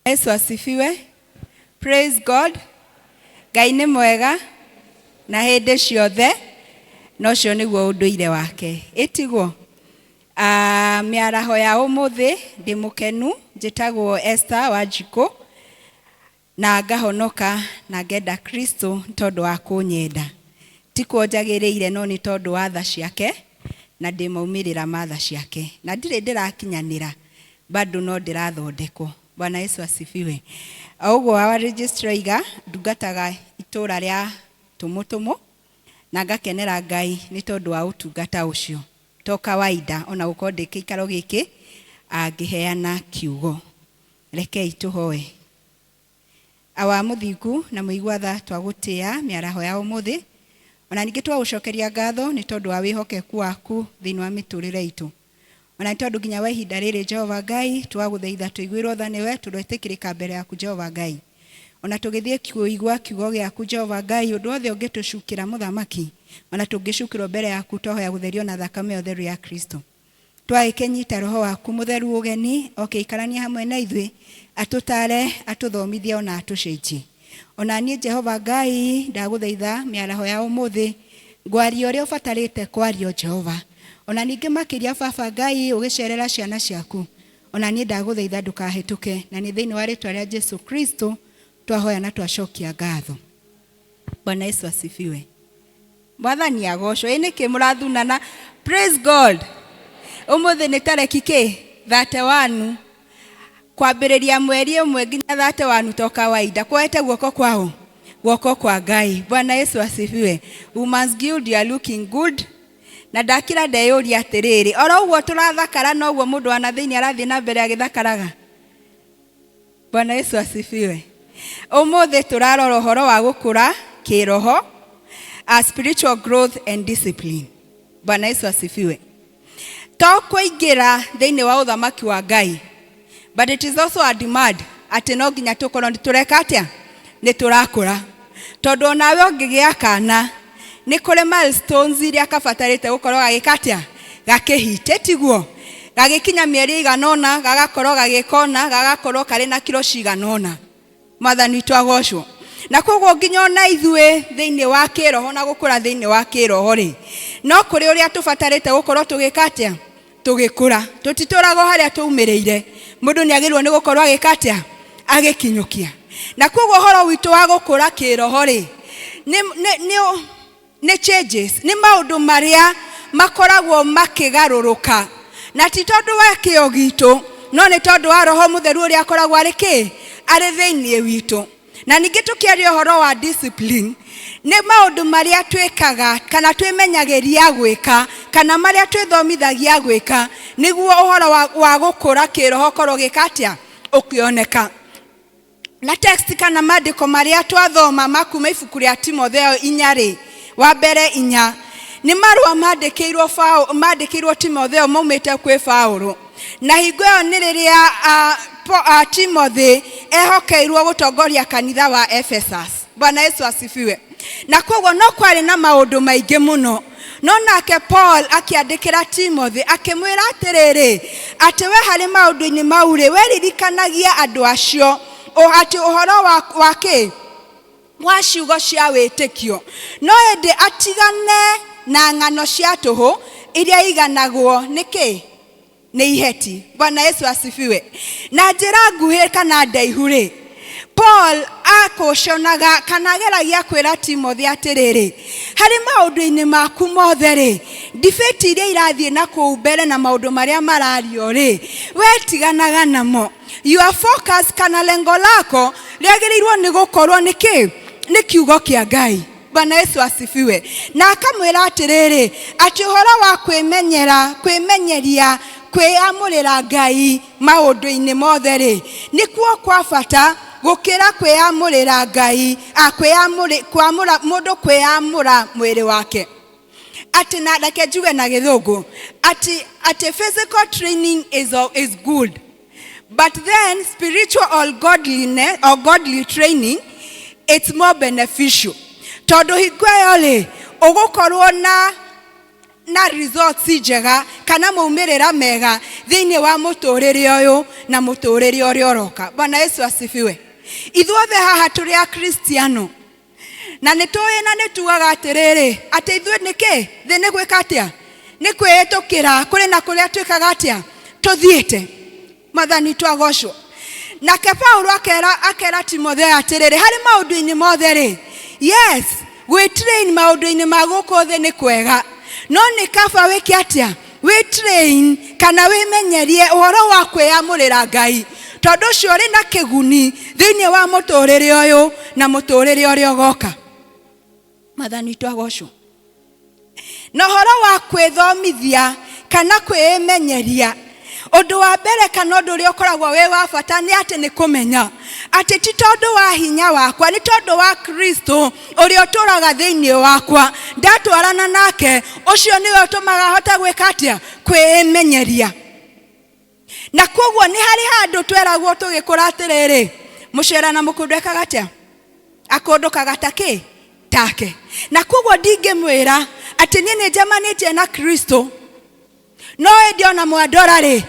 Yesu asifiwe. Praise God. Ngai nĩ mwega na hĩndĩ ciothe na ũcio nĩguo ũndũire wake. Ĩtiguo? Ah, mĩaraho ya ũmũthĩ ndĩ mũkenu njĩtagwo Esther Wanjikũ na ngahonoka na ngenda Kristo nĩ tondũ wa kũnyenda. Ti kuo njagĩrĩire no nĩ tondũ wa tha ciake na ndĩ maumĩrĩra ma tha ciake. Na ndirĩ ndĩrakinyanĩra bado no ndĩrathondekwo. Bwana Yesu asifiwe. O ũguo our registrar oiga, ndungataga itũra rĩa Tũmũtũmũ na ngakenera Ngai nĩ tondũ wa ũtungata ũcio. To kawaida ona gũkorwo ndĩ kĩikaro gĩkĩ ngĩheana kiugo. Rekei tũhoe. Awa mũthingu na mũigua tha, twagũtĩa mĩaraho ya ũmũthĩ, ona ningĩ twagũcokeria ngatho nĩ tondũ wa wĩhokeku waku thĩinĩ wa mĩtũrĩre itũ. Ona nĩ tondũ nginya wa ihinda rĩrĩ Jehova Ngai, twagũthaitha tũiguĩrwo tha nĩwe, tũretĩkĩrĩka mbere yaku Jehova Ngai. Ona tũgĩthiĩ kũigua kiugo gĩaku Jehova Ngai, ũndũ wothe ũngĩtũcukĩra mũthamaki, ona tũngĩcukĩrwo mbere yaku twahoya gũtherio na thakame ĩyo theru ya Kristo. Twagĩkĩnyita Roho waku mũtheru ũgeni, oke aikaranie hamwe na ithuĩ, atũtare, atũthomithie ona atũcenjie. Ona niĩ Jehova Ngai, ndagũthaitha mĩaraho ya ũmũthĩ, ngwaria ũrĩa ũbatarĩte kwario Jehova. Ona ningĩ makĩria Baba Ngai, ũgĩcerera ciana ciaku, ona niĩ ndagũthaitha ndũkahĩtũke, na nĩ thĩinĩ wa rĩtwa rĩa Jesu Kristo twahoya na twacokia ngatho. Bwana Yesu asifiwe. Mwathani agocwo. Ĩ nĩkĩ mũrathunana? Praise God. Ũmũthĩ nĩ tarĩki kĩ? 31. Kwambĩrĩria mweri ũmwe nginya 31 to kawaida. Kuoete guoko kwao? Guoko kwa Ngai. Bwana Yesu asifiwe. Women's Guild, you are looking good. Na ndakira ndeyũria atĩrĩrĩ, oro ũguo tũrathakara noguo mũndũ wa na thĩinĩ arathiĩ na mbere agĩthakaraga? Bwana Yesu asifiwe. Ũmũthĩ tũrarora ũhoro wa gũkũra kĩroho, a spiritual growth and discipline. Bwana Yesu asifiwe. To kũingĩra thĩinĩ wa ũthamaki wa Ngai, but it is also a demand atĩ no nginya tũkorwo nĩ tũreka atĩa? Nĩ tũrakũra. Tondũ onawe ũngĩgĩa kana, nĩ kũrĩ milestones iria kabatarĩte gũkorwo gagĩka atĩa? Gakĩhit, tiguo? Gagĩkinya mĩeri ĩigana ũna, gagakorwo gagĩka ũna, gagakorwo karĩ na kiro cigana ũna. Mwathani witũ agocwo. Na koguo nginya ona ithuĩ thĩinĩ wa kĩroho na gũkũra thĩinĩ wa kĩroho rĩ, no kũrĩ ũrĩa tũbatarĩte gũkorwo tũgĩka atĩa? Tũgĩkũra. Tũtitũraga o harĩa tũumĩrĩire. Mũndũ nĩ agĩrĩirwo nĩ gũkorwo agĩka atĩa? Agĩkinyũkia. Na koguo ũhoro witũ wa gũkũra kĩroho rĩ, nĩ, nĩ, nĩ, nĩ changes, nĩ maũndũ marĩa makoragwo makĩgarũrũka. Na ti tondũ wa kĩo gitũ, no nĩ tondũ wa Roho Mũtheru ũrĩa akoragwo arĩ kĩ? Arĩ thĩinĩ witũ. Na ningĩ tũkĩaria ũhoro wa discipline, nĩ maũndũ marĩa twĩkaga kana twĩmenyagĩria gwĩka kana marĩa twĩthomithagia gwĩka nĩguo ũhoro wa, wa gũkũra kĩroho ũkorwo ũgĩka atĩa? Ũkĩoneka. Na text kana maandĩko marĩa twathoma ma kuma ibuku rĩa Timotheo inya rĩ, wa mbere inya, nĩ marũa mandĩkĩirwo mandĩkĩirwo Timotheo maumĩte kwĩ Paũlũ. Na hingo ĩyo nĩ rĩrĩa Timothy ehokeirwo gũtongoria kanitha wa Ephesus. Bwana Yesu asifiwe. Na koguo no kwarĩ na maũndũ maingĩ mũno. No nake Paul akĩandĩkĩra Timothy akĩmwĩra atĩrĩrĩ, atĩ we harĩ maũndũ-inĩ mau rĩ, we ririkanagia andũ acio atĩ ũhoro wa, wa kĩ? Wa ciugo cia wĩtĩkio. No ĩndĩ atigane na ng'ano cia tũhũ iria iganagwo nĩ kĩ? Nĩ iheti. Bwana Yesu asifiwe. Na njĩra nguhĩ kana ndaihu rĩ, Paul akũconaga kana ageragia kwĩra Timothy atĩrĩrĩ, harĩ maũndũ-inĩ maku mothe rĩ, debate iria irathiĩ na kũu mbere na maũndũ marĩa marario rĩ, we tiganaga namo. Your focus kana lengo lako rĩagĩrĩirwo nĩ gũkorwo nĩ kĩ? Nĩ kiugo kĩa Ngai. Bwana Yesu asifiwe. Na akamwĩra atĩrĩrĩ, atĩ ũhoro wa kwĩmenyera, kwĩmenyeria, kwĩyamũrĩra Ngai maũndũ-inĩ mothe rĩ, nĩkuo kwa bata gũkĩra kwĩyamũrĩra Ngai, a, kwĩyamũrĩ, kwamũra, mũndũ kwĩyamũra mwĩrĩ wake. Atĩ na reke njuge na gĩthũngũ, atĩ, atĩ physical training is good. But then spiritual or godliness or godly training, it's more beneficial. Tondũ hingo ĩyo rĩ, ũgũkorwo na na results njega kana maumĩrĩra mega thĩinĩ wa mũtũrĩre ũyũ na mũtũrĩre ũrĩa ũroka. Bwana Yesu asifiwe. Ithuothe haha tũrĩ Akristiano na nĩ tũĩ na nĩ tugaga atĩrĩrĩ atĩ ithuĩ nĩkĩ thĩ nĩ gwĩka atĩa nĩ kwĩhĩtũkĩra kũrĩ na kũrĩa twĩkaga atĩa tũthiĩte. Mwathani twagocwo. Nake Paulo akera akera Timotheo atĩrĩrĩ harĩ maũndũ-inĩ mothe rĩ, yes, gwĩtrain maũndũ-inĩ ma gũkũ thĩ nĩ kwega, no nĩ kaba wĩke atĩa wĩtrain kana wĩmenyerie ũhoro wa kwĩyamũrĩra Ngai, tondũ ũcio ũrĩ na kĩguni thĩinĩ wa mũtũrĩre ũyũ na mũtũrĩre ũrĩa ũgoka. Mwathani twagocwo. Na ũhoro wa kwĩthomithia kana kwĩmenyeria, ũndũ wa mbere kana ũndũ ũrĩa ũkoragwo wĩ wa bata nĩ atĩ nĩ kũmenya atĩ ti tondũ wa hinya wakwa, nĩ tondũ wa Kristo ũrĩa ũtũraga thĩinĩ wakwa, ndatwarana nake, ũcio nĩwe ũtũmaga hote gwĩka atĩa, kwĩmenyeria. Na koguo nĩ harĩ handũ tweragwo tũgĩkũra atĩrĩrĩ, mũcera na mũkũndũ ekaga atĩa, akũndũkaga ta kĩ take. Na koguo ndingĩmwĩra atĩ niĩ nĩ njemanĩtie na Kristo, no ĩndĩ ona mwandora rĩ,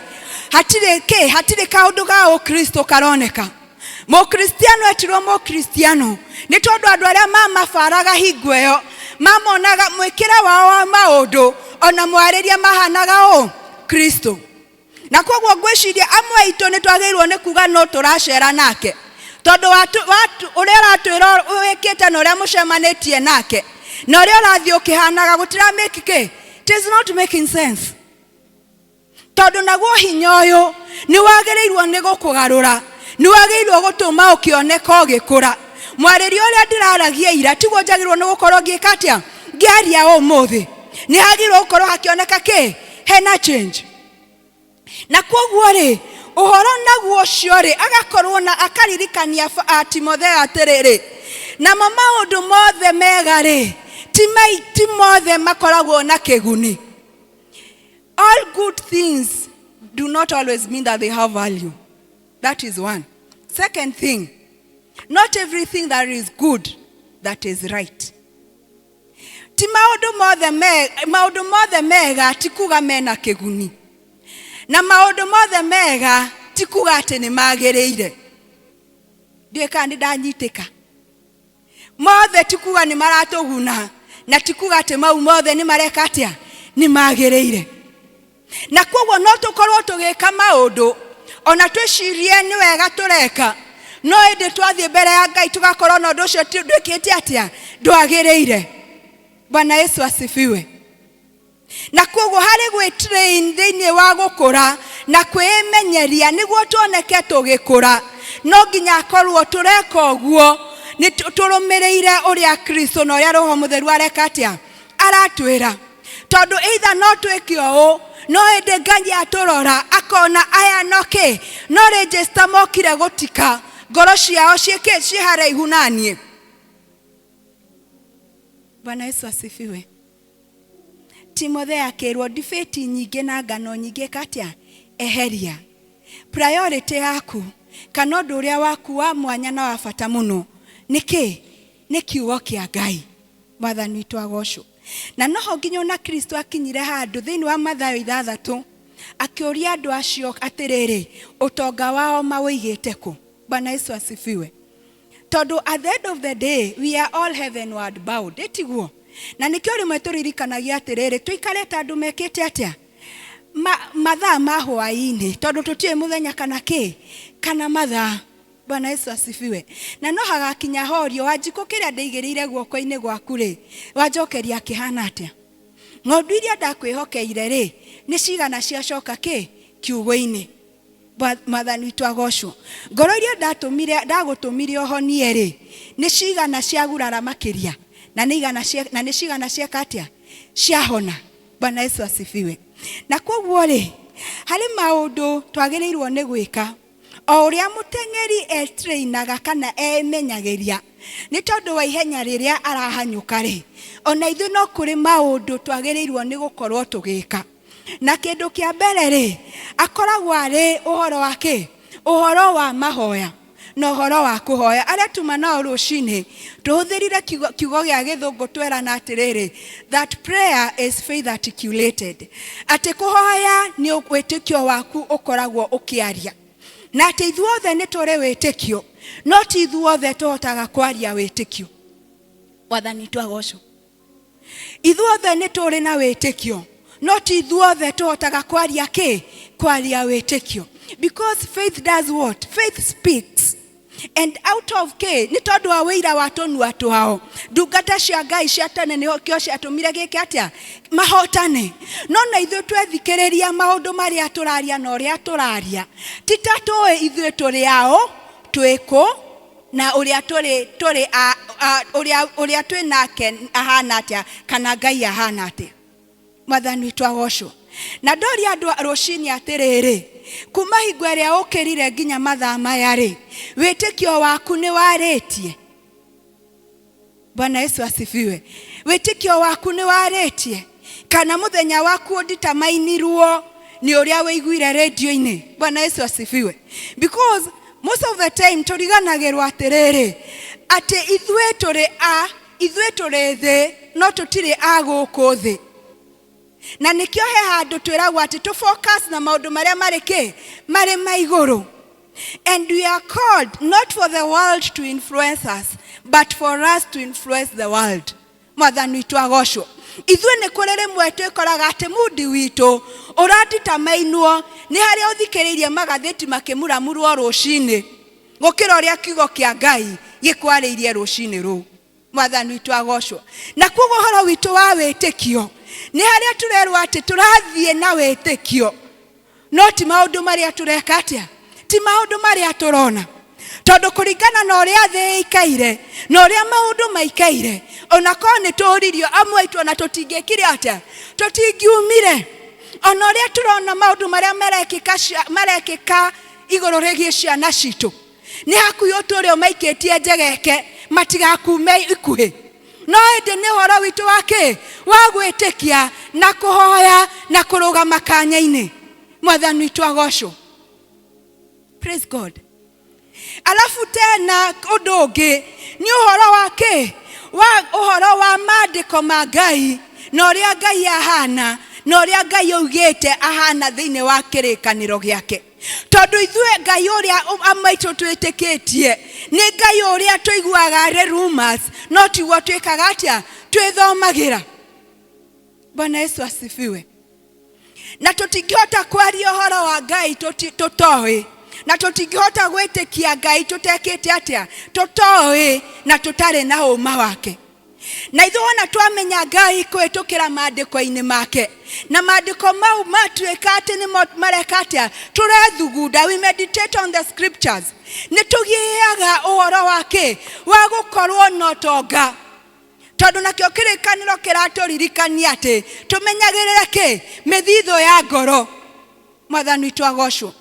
hatirĩ kĩ, hatirĩ kaũndũ ga ũkristo karoneka. Mũkristiano etirwo mũkristiano nĩ tondũ andũ arĩa mamabaraga hingo ĩyo mamonaga mwĩkĩre wao wa maũndũ ona mwarĩrie mahanaga ũ Kristo. Na koguo ngwĩciria amwe aitũ nĩ twagĩrĩirwo nĩ kuga no tũracera nake, tondũ ũrĩa ũratwĩra wĩkĩte na ũrĩa mũcemanĩtie nake na ũrĩa ũrathiĩ ũkĩhanaga gũtira make kĩ, it is not making sense. Tondũ naguo hinya ũyũ nĩ wagĩrĩirwo nĩ gũkũgarũra, nĩ wagĩrĩirwo gũtũma ũkĩoneka ũgĩkũra. Mwarĩrie ũrĩa ndĩraragia ira tiguo njagĩrĩirwo nĩ gũkorwo ngĩka atĩa, ngĩaria ũmũthĩ. Nĩ hagĩrĩirwo gũkorwo hakĩoneka kĩ, hena change. Na koguo rĩ, ũhoro naguo ũcio rĩ, agakorwo na akaririkania Timotheo atĩrĩrĩ, namo maũndũ mothe mega rĩ, ti mothe makoragwo na kĩguni. All good things do not always mean that they have value. That is one. Second thing, not everything that is good that is right. Ti maũndũ mothe me, maũndũ mothe mega ti kuga mena kĩguni, na maũndũ mothe mega ti kuga atĩ nĩ magĩrĩire. Ndiũĩ kana nĩ ndanyitĩka. Mothe ti kuga nĩ maratũguna, na ti kuga atĩ mau mothe nĩ mareka atĩa, nĩ magĩrĩire. Na koguo no tũkorwo tũgĩka maũndũ ona twĩcirie nĩ wega tũreka, no ĩndĩ twathiĩ mbere ya Ngai tũgakorwo na ũndũ ũcio ndwĩkĩte atĩa, ndwagĩrĩire. Bwana Yesu asifiwe. Na koguo harĩ gwĩtrain thĩinĩ wa gũkũra na kwĩmenyeria nĩguo tuoneke tũgĩkũra, no nginya akorwo tũreka ũguo nĩ tũrũmĩrĩire ũrĩa Kristo na ũrĩa Roho Mũtheru areka atĩa, aratwĩra. Tondũ either no twĩke ũũ, no ĩndĩ Ngai atũrora akona aya no kĩ, no register mokire gũtika ngoro ciao ciĩkĩ, ciĩ haraihu na niĩ. Bwana Yesu asifiwe. Timotheo akĩrwo ndibĩti nyingĩ na ngano nyingĩ ĩka atĩa, eheria. Priority yaku kana ũndũ ũrĩa waku wa mwanya na wa bata mũno nĩ kĩ? Nĩ kiugo kĩa Ngai. Mwathani witũ agocwo. Na noho nginya ona Kristo akinyire handũ thĩinĩ wa Mathayo 6 akĩũria andũ acio atĩrĩrĩ, ũtonga wao maũigĩte kũ? Bwana Yesu asifiwe. Tondũ at the end of the day we are all heavenward bound, ĩtiguo? Na nĩkĩo rĩmwe tũririkanagia atĩrĩrĩ, tũikare ta andũ mekĩte atĩa mathaa ma hwaĩ-inĩ, tondũ tũtiũĩ mũthenya kana kĩ, kana mathaa. Bwana Yesu asifiwe. Na no hagakinya horio, Wanjikũ kĩrĩa ndĩigĩrĩire guoko-inĩ gwaku rĩ, wanjokeria kĩhana atĩa? Ng'ondu iria ndakwĩhokeire rĩ, nĩ cigana ciacoka kĩ kiugũ-inĩ? Mwathani witũ agocwo. Ngoro iria ndagũtũmire ũhonie rĩ, nĩ cigana ciagurara makĩria? Na nĩ igana cia, na nĩ cigana cieka atĩa? Ciahona. Bwana Yesu asifiwe. Na koguo rĩ, harĩ maũndũ twagĩrĩirwo nĩ gwĩka o ũrĩa mũteng'eri etrainaga kana emenyagĩria nĩ tondũ wa ihenya rĩrĩa arahanyũka rĩ, ona ithuĩ no kũrĩ maũndũ twagĩrĩirwo nĩ gũkorwo tũgĩka. Na kĩndũ kĩa mbere rĩ, akoragwo arĩ ũhoro wa kĩ? Ũhoro wa mahoya. Na ũhoro wa kũhoya arĩa tuma nao rũcinĩ tũhũthĩrire kiugo gĩa gĩthũngũ twerana atĩrĩrĩ, that prayer is faith articulated, atĩ kũhoya nĩ wĩtĩkio waku ũkoragwo ũkĩaria, na atĩ ithuothe nĩ tũrĩ wĩtĩkio, no ti ithuothe tũhotaga kwaria wĩtĩkio. Wathani twagocwo. Ithuothe nĩ tũrĩ na wĩtĩkio, no ti ithuothe tũhotaga kwaria kĩ? Kwaria wĩtĩkio. Because faith does what? Faith speaks. And out of kĩ? Nĩ tondũ wa wĩira wa tũnua twao. Ndungata cia Ngai cia tene nĩkĩo ciatũmire gĩke atĩa? Mahotane. No na ithuĩ twethikĩrĩria maũndũ marĩa tũraria na ũrĩa tũraria, ti ta tũĩ ithuĩ tũrĩ aũ, twĩ kũ, na ũrĩa tũrĩ tũrĩ a, a, ũrĩa ũrĩa twĩ nake ahana atĩa, kana Ngai ahana atĩa. Mwathani witũ agocwo. Na ndoria andũ rũcinĩ atĩrĩrĩ, kuma hingo ĩrĩa ũkĩrire nginya mathaa maya rĩ, wĩtĩkio waku nĩ warĩtie? Bwana Yesu asifiwe. Wĩtĩkio waku nĩ warĩtie? Kana mũthenya waku ũnditamainirwo nĩ ũrĩa wĩiguire rĩndio-inĩ? Bwana Yesu asifiwe. Because most of the time tũriganagĩrwo atĩrĩrĩ, atĩ ithuĩ tũrĩ a ithuĩ tũrĩ thĩ, no tũtirĩ a gũkũ thĩ. Na nĩkĩo he handũ twĩragwo atĩ tũ focus na maũndũ marĩa marĩ kĩ? Marĩ ma igũrũ. And we are called not for the world to influence us, but for us to influence the world. Mwathani witũ agocwo. Ithuĩ nĩ kũrĩ rĩmwe twĩkoraga atĩ mundi witũ ũranditamainwo nĩ harĩa ũthikĩrĩirie magathĩti makĩmuramurwo rũcinĩ gũkĩra ũrĩa kiugo kĩa Ngai gĩkwarĩirie rũcinĩ rũu. Mwathani witũ agocwo. Na koguo ũhoro witũ wa wĩtĩkio nĩ harĩa tũrerwo atĩ tũrathiĩ na wĩtĩkio, no ti maũndũ marĩa tũreka atĩa, ti maũndũ marĩa tũrona, tondũ kũringana na ũrĩa thĩ ĩikaire na ũrĩa maũndũ maikaire, ona korwo nĩ tũririo amwe aitũ ona tũtingĩkire atĩa, tũtingiumire. Ona ũrĩa tũrona maũndũ marĩa marekĩka marekĩka igũrũ rĩgiĩ ciana citũ, nĩ hakuhĩ ũtũre ũmaikĩtie njegeke matigakume ikuhĩ. No ĩndĩ nĩ ũhoro witũ wa kĩ? Wa gwĩtĩkia na kũhoya na kũrũgama kanya-inĩ. Mwathani witũ agocwo. Praise God. Alafu tena ũndũ ũngĩ nĩ ũhoro wa kĩ? Wa ũhoro wa maandĩko ma Ngai na ũrĩa Ngai ahana na ũrĩa Ngai augĩte ahana thĩinĩ wa kĩrĩkanĩro gĩake. Tondũ ithuĩ Ngai ũrĩa amwe aitũ twĩtĩkĩtie nĩ Ngai ũrĩa tũiguaga arĩ rumors, no tiguo twĩkaga atĩa? Twĩthomagĩra. Bwana Yesu asifiwe. Na tũtingĩhota kwaria ũhoro wa Ngai tũtoĩ, na tũtingĩhota gwĩtĩkia Ngai tũtekĩte atĩa? Tũtoĩ na tũtarĩ na ũma wake. Na ithuĩ wona twamenya Ngai kũhĩtũkĩra maandĩko-inĩ make, na maandĩko mau matuĩka atĩ nĩmo mareka atĩa? Tũrethugunda, we meditate on the scriptures, nĩ tũgĩaga ũhoro wa kĩ? Wa gũkorwo na ũtonga. Tondũ nakĩo kĩrĩkanĩro kĩratũririkania atĩ tũmenyagĩrĩre kĩ? Mĩthithũ ya ngoro. Mwathani witũ agocwo.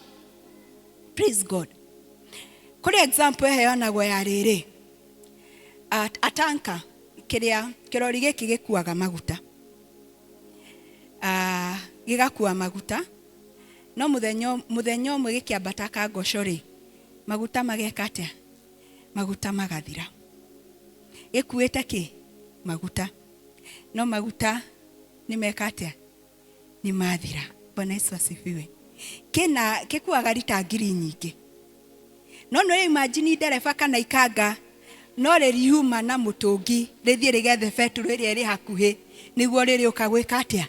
Praise God. Kũrĩ example ĩheanagwo ya rĩrĩ, atanka kĩrĩa kĩrori gĩkĩ gĩkuaga maguta, gĩgakua maguta, no mũthenya ũmwe gĩkĩambata kangoco rĩ, maguta mageka atĩa? Maguta magathira. Gĩkuĩte kĩ? Maguta. No maguta nĩ meka atĩa? Nĩ mathira. Bwana Yesu asifiwe. Kĩna gĩkuaga rita ngiri nyingĩ. No nĩ imagine ndereba kana ikanga no rĩriuma na mũtũngi rĩthiĩ rĩgethe betũrũ ĩrĩa ĩrĩ hakuhĩ nĩguo rĩrĩũka gwĩka atĩa?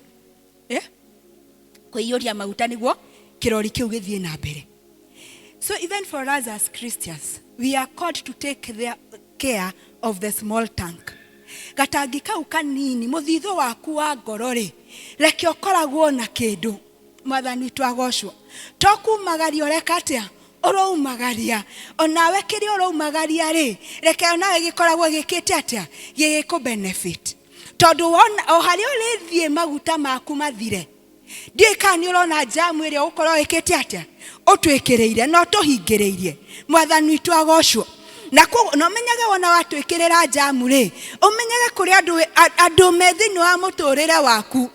Kũiyũria maguta nĩguo kĩrori kĩu gĩthiĩ na mbere. So even for us as Christians, we are called to take their care of the small tank. Gatangi kau kanini, mũthithũ waku wa ngoro rĩ, reke ũkoragwo na kĩndũ. Mwathani witũ agocwo. To kumagaria ũreka atĩa? Ũroumagaria. Onawe kĩrĩa ũroumagaria rĩ, reke onawe gĩkoragwo gĩkĩte atĩa? Gĩgĩkũ benefit. Tondũ wona o harĩa ũrĩthiĩ maguta maku mathire, ndiũĩ kana nĩ ũrona njamu ĩrĩa ũgũkorwo wĩkĩte atĩa? Ũtwĩkĩrĩire na ũtũhingĩrĩirie. Mwathani witũ agocwo. Na koguo na ũmenyage wona watwĩkĩrĩra njamu rĩ, ũmenyage kũrĩ andũ me thĩinĩ wa mũtũrĩre waku,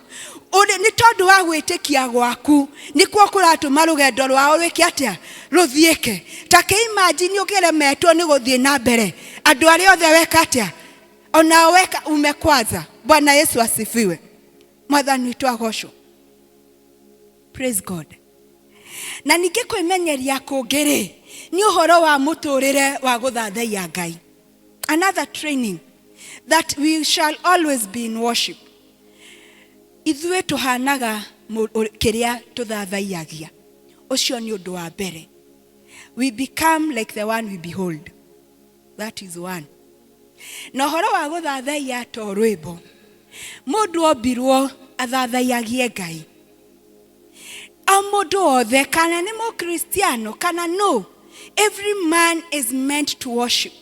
ũrĩ nĩ tondũ wa gwĩtĩkia gwaku nĩkuo kũratũma rũgendo rwao rwĩke atĩa? Rũthiĩke. Ta kĩimajini ũkĩremetwo nĩ gũthiĩ na mbere, andũ arĩa othe weka atĩa? Onao weka ume kwanza. Bwana Yesu asifiwe. Mwathani witũ agocwo. Praise God. Na ningĩ kwĩmenyeria kũngĩ rĩ, nĩ ũhoro wa mũtũrĩre wa gũthathaiya Ngai. Another training that we shall always be in worship. Ithuĩ tũhanaga kĩrĩa tũthathaiyagia. Ũcio nĩ ũndũ wa mbere. We become like the one we behold. That is one. Na ũhoro wa gũthathaiya to rwĩmbo. Mũndũ ombirwo athathaiyagie Ngai. O mũndũ wothe, kana nĩ Mũkristiano, kana no, every man is meant to worship.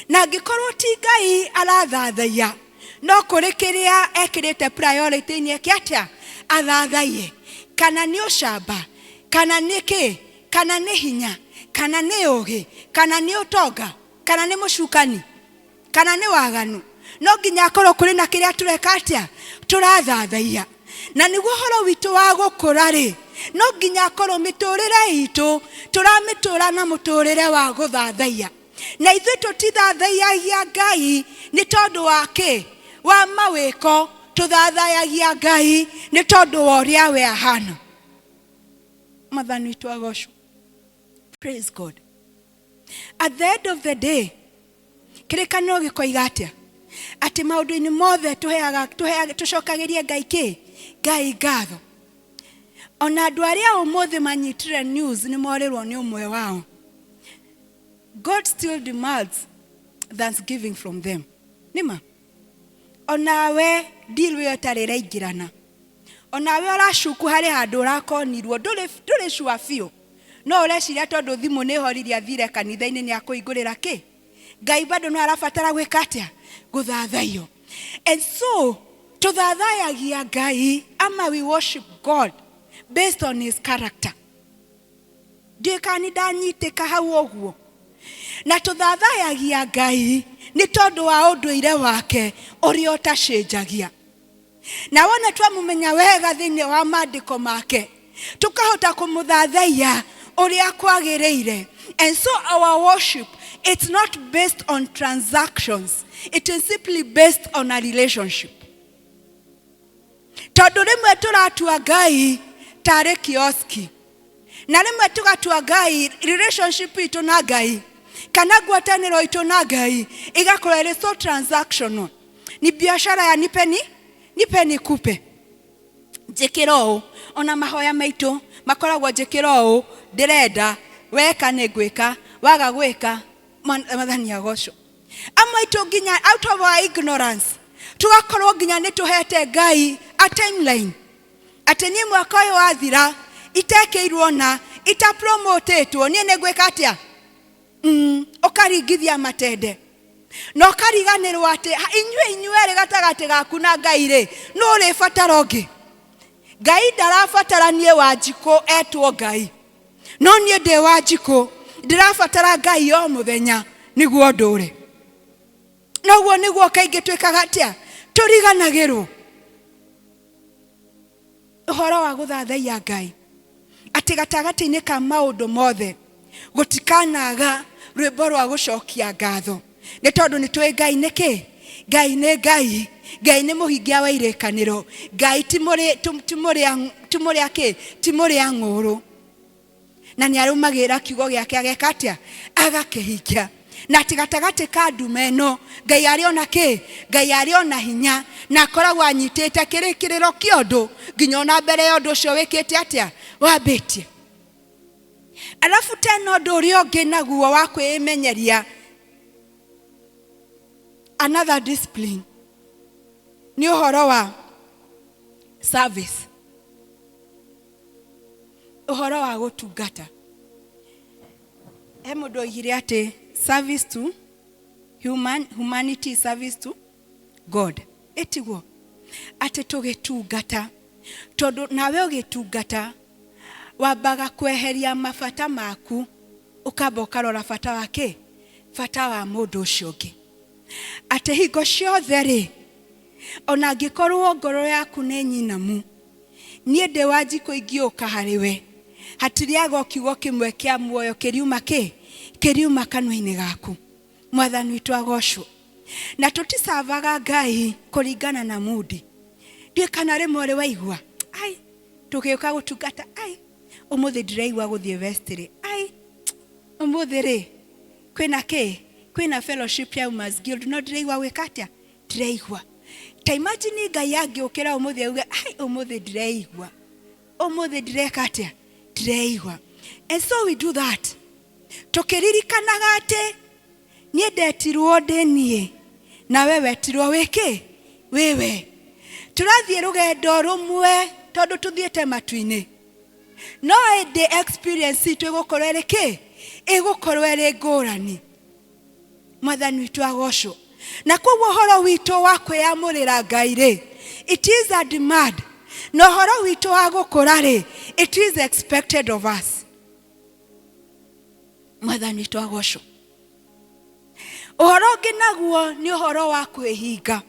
Na angĩkorwo ti Ngai arathathaiya, no kũrĩ kĩrĩa ekĩrĩte priority-inĩ eke atĩa? Athathaiye. Kana nĩ ũcamba, kana nĩ kĩ, kana nĩ hinya, kana nĩ ũgĩ, kana nĩ ũtonga, kana nĩ mũcukani, kana nĩ waganu. No nginya akorwo kũrĩ na kĩrĩa tũreka atĩa? Tũrathathaiya. Na nĩguo ũhoro witũ wa gũkũra rĩ, no nginya akorwo mĩtũrĩre itũ tũramĩtũra na mũtũrĩre wa gũthathaiya. Na ithuĩ tũtithathaiyagia Ngai nĩ tondũ wa kĩ? Wa mawĩko. Tũthathayagia Ngai nĩ tondũ wa ũrĩa we ahana. Mwathani witũ agocwo. Praise God. At the end of the day, kĩrĩkanĩro gĩkoiga atĩa? Atĩ maũndũ-inĩ mothe tũheaga, tũheaga, tũcokagĩrie Ngai kĩ? Ngai ngatho. Ona andũ arĩa ũmũthĩ manyitire news nĩ morĩrwo nĩ ũmwe wao. God still demands thanksgiving from them. Nĩma? Onawe deal ĩyo ĩtarĩ ĩraingĩrana. Onawe ũracuku harĩ handũ ũrakonirwo, ndũrĩ ndũrĩ sure biũ. No ũreciria tondũ thimũ nĩ horirie athire kanitha-inĩ nĩ akũhingũrĩra kĩ? Ngai bado no arabatara gwĩka atĩa? Gũthathaiyo. And so, tũthathayagia Ngai ama we worship God based on his character. Ndiũĩ kana nĩ ndanyitĩka hau ũguo. Na tũthathayagia Ngai nĩ tondũ wa ũndũire wake ũrĩa ũtacenjagia. Na wona twamũmenya wega thĩinĩ wa maandĩko make, tũkahota kũmũthathaiya ũrĩa kwagĩrĩire. And so our worship, it's not based on transactions. It is simply based on a relationship. Tondũ rĩmwe tũratua Ngai tarĩ kioski, na rĩmwe tũgatua Ngai relationship itũ na Ngai kana ngwatanĩro itũ na Ngai ĩgakorwo ĩrĩ so transactional. Ni biashara ya nipe ni nipe nikupe, njĩkĩra ũũ. Ona mahoya maitũ makoragwo njĩkĩra ũũ, ndĩrenda weka nĩ ngwĩka, waga gwĩka Mwathani agocwo. Amwe aitũ nginya out of our ignorance tũgakorwo nginya nĩ tũhete Ngai a timeline atĩ niĩ mwaka ũyũ wathira itekĩirwo na itapromotĩtwo niĩ nĩ ngwĩka atĩa? Ũkaringithia matende na ũkariganĩrwo atĩ inyuĩ inyuerĩ gatagatĩ gaku na Ngai rĩ, nũ ũrĩbatara ũngĩ? Ngai ndarabatara niĩ Wanjikũ etwo Ngai, no niĩ ndĩ Wanjikũ ndĩrabatara Ngai o mũthenya nĩguo ndũre. Noguo nĩguo kaingĩ twĩkaga atĩa? Tũriganagĩrwo ũhoro wa gũthathaiya Ngai, atĩ gatagatĩ-inĩ ka maũndũ mothe gũtikanaga rwĩmbo rwa gũcokia ngatho, nĩ tondũ nĩ tũĩ Ngai nĩ kĩ? Ngai nĩ Ngai. Ngai nĩ mũhingia wa irĩkanĩro. Ngai ti mũrĩa kĩ? Ti mũrĩa ng'ũrũ. Na nĩ arũmagĩrĩra kiugo gĩake ageka atĩa? Agakĩhingia. Na atĩ gatagatĩ ka nduma ĩno Ngai arĩ ona kĩ? Ngai arĩ ona hinya, na akoragwo anyitĩte kĩrĩkĩrĩro kĩa ũndũ nginya ona mbere ya ũndũ ũcio wĩkĩte atĩa? Wambĩtie. Alafu tena ũndũ ũrĩa ũngĩ naguo wa kwĩmenyeria, another discipline, nĩ ũhoro wa service, ũhoro wa gũtungata. He mũndũ oigire atĩ service to human, humanity is service to God. Ĩtiguo atĩ tũgĩtungata, tondũ nawe ũgĩtungata wambaga kweheria mabata maku, ũkamba ũkarora bata wa kĩ? Bata wa mũndũ ũcio ũngĩ. Atĩ hingo ciothe rĩ, ona angĩkorwo ngoro yaku nĩ nyinamu, niĩ ndĩ Wanjikũ ingĩũka harĩ we, Hatirĩaga o kiugo kĩmwe kĩa muoyo kĩriuma kĩ kĩriuma kanua-inĩ gaku. Mwathani witũ agocwo. Na tũticavaga Ngai kũringana na mundi. Ndiũĩ kana rĩmwe ũrĩ waigua ai tũgĩũka gũtungata, ai ũmũthĩ ndĩraigua gũthiĩ vestry, ai ũmũthĩ rĩ kwĩna kĩ, kwĩna fellowship ya Women's Guild, no ndĩraigua gwĩka atĩa, ndĩraigua. Ta imagine Ngai angĩũkĩra ũmũthĩ auge ai ũmũthĩ ndĩreigua, ũmũthĩ ndĩreka atĩa, ndĩreigua. And so we do that tũkĩririkanaga atĩ niĩ ndetirwo ndĩ niĩ nawe wetirwo wĩ kĩ, wĩ we. Tũrathiĩ rũgendo rũmwe tondũ tũthiĩte matu-inĩ, no ĩndĩ experience itũ ĩgũkorwo ĩrĩ kĩ, ĩgũkorwo ĩrĩ ngũrani. Mwathani witũ agocwo. Na koguo ũhoro witũ wa kwĩyamũrĩra Ngai rĩ, it is a demand, na ũhoro witũ wa gũkũra rĩ, it is expected of us. Mwathani witũ agocwo. Ũhoro ũngĩ naguo nĩ ũhoro wa kwĩhinga.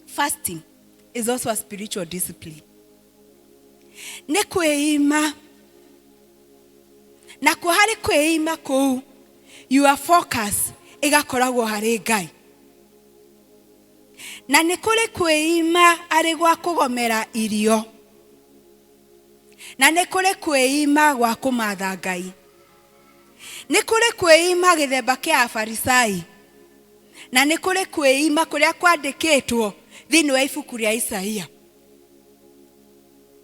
Fasting is also a spiritual discipline. Nĩ kwĩima, nakuo harĩ kwĩima kũu your focus ĩgakoragwo harĩ Ngai. Na nĩ kũrĩ kwĩima arĩ gwa kũgomera irio, na nĩ kũrĩ kwĩima gwa kũmatha Ngai. Nĩ kũrĩ kwĩima gĩthemba kĩa Afarisai, na nĩ kũrĩ kwĩima kũrĩa kwandĩkĩtwo thĩinĩ wa ibuku rĩa Isaia.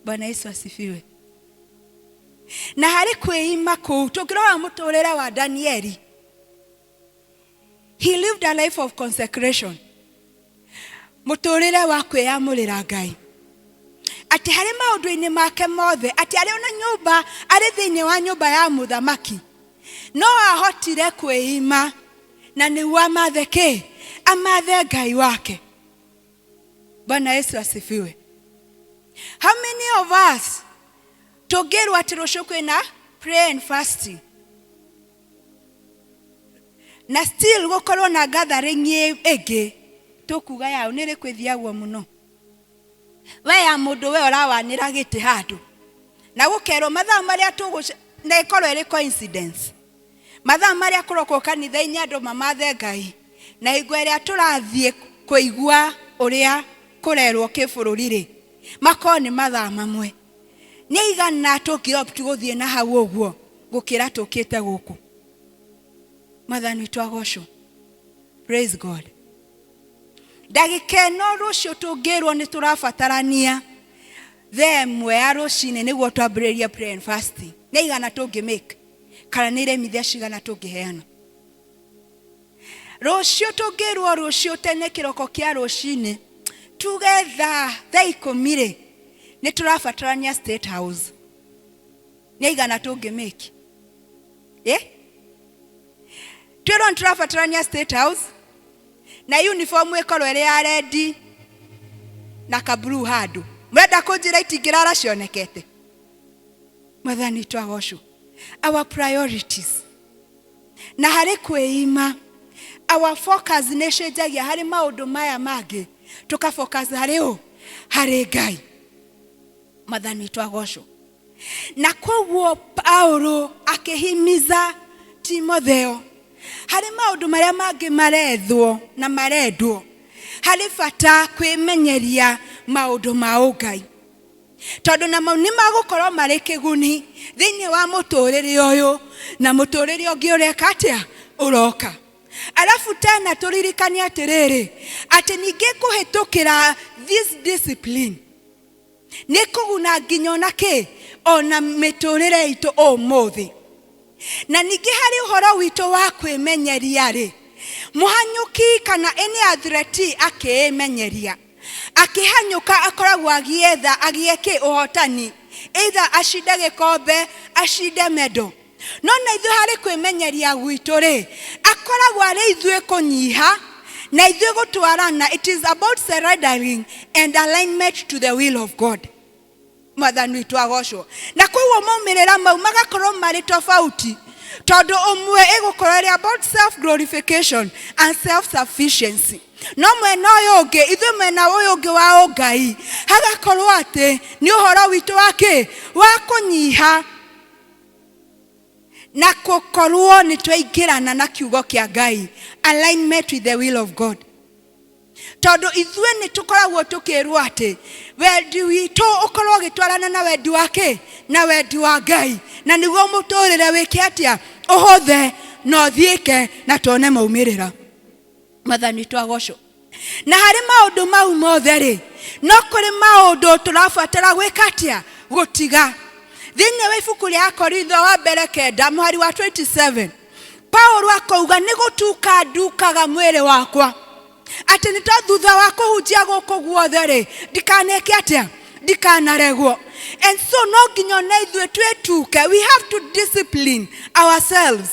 Bwana Yesu asifiwe. Na harĩ kwĩima kũu tũngĩrora mũtũrĩre wa Danieli, he lived a life of consecration, mũtũrĩre wa kwĩyamũrĩra Ngai, atĩ harĩ maũndũ-inĩ make mothe, atĩ arĩ ona nyũmba, arĩ thĩinĩ wa nyũmba ya mũthamaki, no ahotire kwĩima na nĩguo amathe kĩ, amathe Ngai wake. Bwana Yesu asifiwe. How many of us tũngĩrwo atĩ rũciũ kwĩna prayer and fasting na still gũkorwo na gathering ĩngĩ, tũkuga yaũ nĩ rĩ kwĩthiagwo mũno? We ya mũndũ we ũrawanĩra gĩtĩ handũ na gũkerwo mathaa marĩa tũgũ, na ĩkorwo ĩrĩ coincidence, mathaa marĩa kũrokwo kanitha-inĩ andũ mamathe Ngai na hingo ĩrĩa tũrathiĩ kũigua ũrĩa kũrerwo kĩbũrũri rĩ, makorwo nĩ mathaa mamwe. Nĩ igana tũngĩ opt gũthiĩ na hau ũguo gũkĩra tũkĩte gũkũ. Mwathani witũ agocwo. Praise God. Ndagĩka ĩno rũciũ tũngĩrwo nĩ tũrabatarania thaa ĩmwe ya rũcinĩ nĩguo twambĩrĩrie prayer and fasting, nĩ igana tũngĩ make, kana nĩ iremithia cigana tũngĩheana? Rũciũ tũngĩrwo rũciũ tene kĩroko kĩa rũcinĩ, tuge thaa 10 rĩ, nĩ tũrabatarania State House, nĩ igana tũngĩ make? Twĩrwo nĩ tũrabatarania State House na uniform ĩkorwo ĩrĩ ya red na ka blue handũ, mũrenda kũnjĩra itingĩrara cionekete? Mwathani witũ agocwo. Our priorities na harĩ kwĩima, our focus nĩ ĩcenjagia harĩ maũndũ maya mangĩ, tũka focus harĩ ũ, harĩ Ngai. Mwathani witũ agocwo. Na koguo Paulo akĩhimiza Timotheo, harĩ maũndũ marĩa mangĩ marethwo na marendwo, harĩ bata kwĩmenyeria maũndũ ma ũngai, tondũ namo nĩ magũkorwo marĩ kĩguni thĩinĩ wa mũtũrĩre ũyũ na mũtũrĩre ũngĩ ũreka atĩa, ũroka. Arabu tena tũririkane atĩrĩrĩ, atĩ ningĩ kũhĩtũkĩra this discipline nĩ kũguna nginya ona kĩ, ona mĩtũrĩre itũ ũmũthĩ. Na ningĩ harĩ ũhoro witũ wa kwĩmenyeria rĩ, mũhanyũki kana any athlete akĩĩmenyeria akĩhanyũka akoragwo agĩetha agĩe kĩ, ũhotani, either acinde gĩkombe, acinde medal. No na ithuĩ harĩ kwĩmenyeria gwitũ rĩ, akoragwo arĩ ithuĩ kũnyiha na ithuĩ gũtwarana. It is about surrendering and alignment to the will of God. Mwathani witũ agocwo. Na koguo maumĩrĩra mau magakorwo marĩ tofauti. Tondũ ũmwe ĩgũkorwo ĩrĩ about self glorification and self sufficiency, no mwena ũyũ ũngĩ, ithuĩ mwena ũyũ ũngĩ wa ũngai, hagakorwo atĩ nĩ ũhoro witũ wa kĩ wa kũnyiha na gũkorwo nĩ twaingĩrana na kiugo kĩa Ngai, alignment with the will of God. Tondũ ithuĩ nĩ tũkoragwo tũkĩrwo atĩ wendi witũ ũkorwo ũgĩtwarana na wendi wa kĩ na wendi wa Ngai, na nĩguo mũtũrĩre wĩke atĩa? Ũhũthe na ũthiĩke na tuone maumĩrĩra. Mwathani witũ agocwo. Na harĩ maũndũ mau mothe rĩ, no kũrĩ maũndũ tũrabatara gwĩka atĩa? Gũtiga. Thĩinĩ wa ibuku rĩa Akorintho wa mbere 9 mũhari wa 27, Paulo akauga nĩ gũtuka ndukaga mwĩrĩ wakwa, atĩ nĩ to thutha wa kũhunjia gũkũ guothe rĩ, ndikaneke atĩa? Ndikanaregwo. And so no nginya ona ithuĩ twĩtuke, we have to discipline ourselves,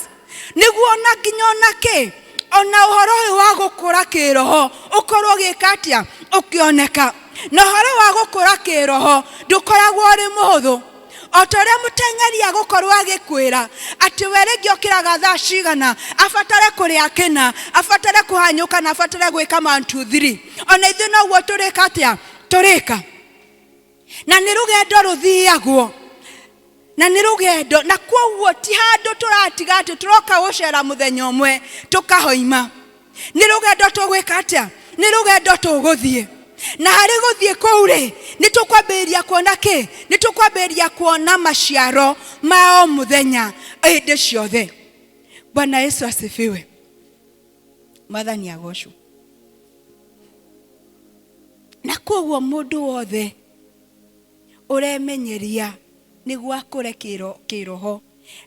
nĩguo ona nginya ona kĩ ona ũhoro ũyũ wa gũkũra kĩroho ũkorwo ũgĩka atĩa? Ũkĩoneka. Na ũhoro wa gũkũra kĩroho ndũkoragwo ũrĩ mũhũthũ, o ta ũrĩa mũteng'eri agũkorwo agĩkwĩra atĩ we rĩngĩ okĩraga thaa cigana, abatare kũrĩa kĩna, abatare kũhanyũka na abatare gwĩka 1 2 3. Ona ithuĩ noguo tũrĩka atĩa? Tũrĩka. Na nĩ rũgendo rũthiagwo, na nĩ rũgendo, na kwoguo ti handũ tũratiga atĩ tũroka gũcera mũthenya ũmwe tũkahoima. Nĩ rũgendo tũgwĩka atĩa? Nĩ rũgendo tũgũthiĩ. Na harĩ gũthiĩ kũu rĩ, nĩ tũkwambĩrĩria kuona kĩ? Nĩ tũkwambĩrĩria kuona maciaro ma o mũthenya hĩndĩ ciothe. Bwana Yesu asifiwe. Mwathani agocwo. Na kwoguo mũndũ wothe ũremenyeria nĩguo akũre kĩroho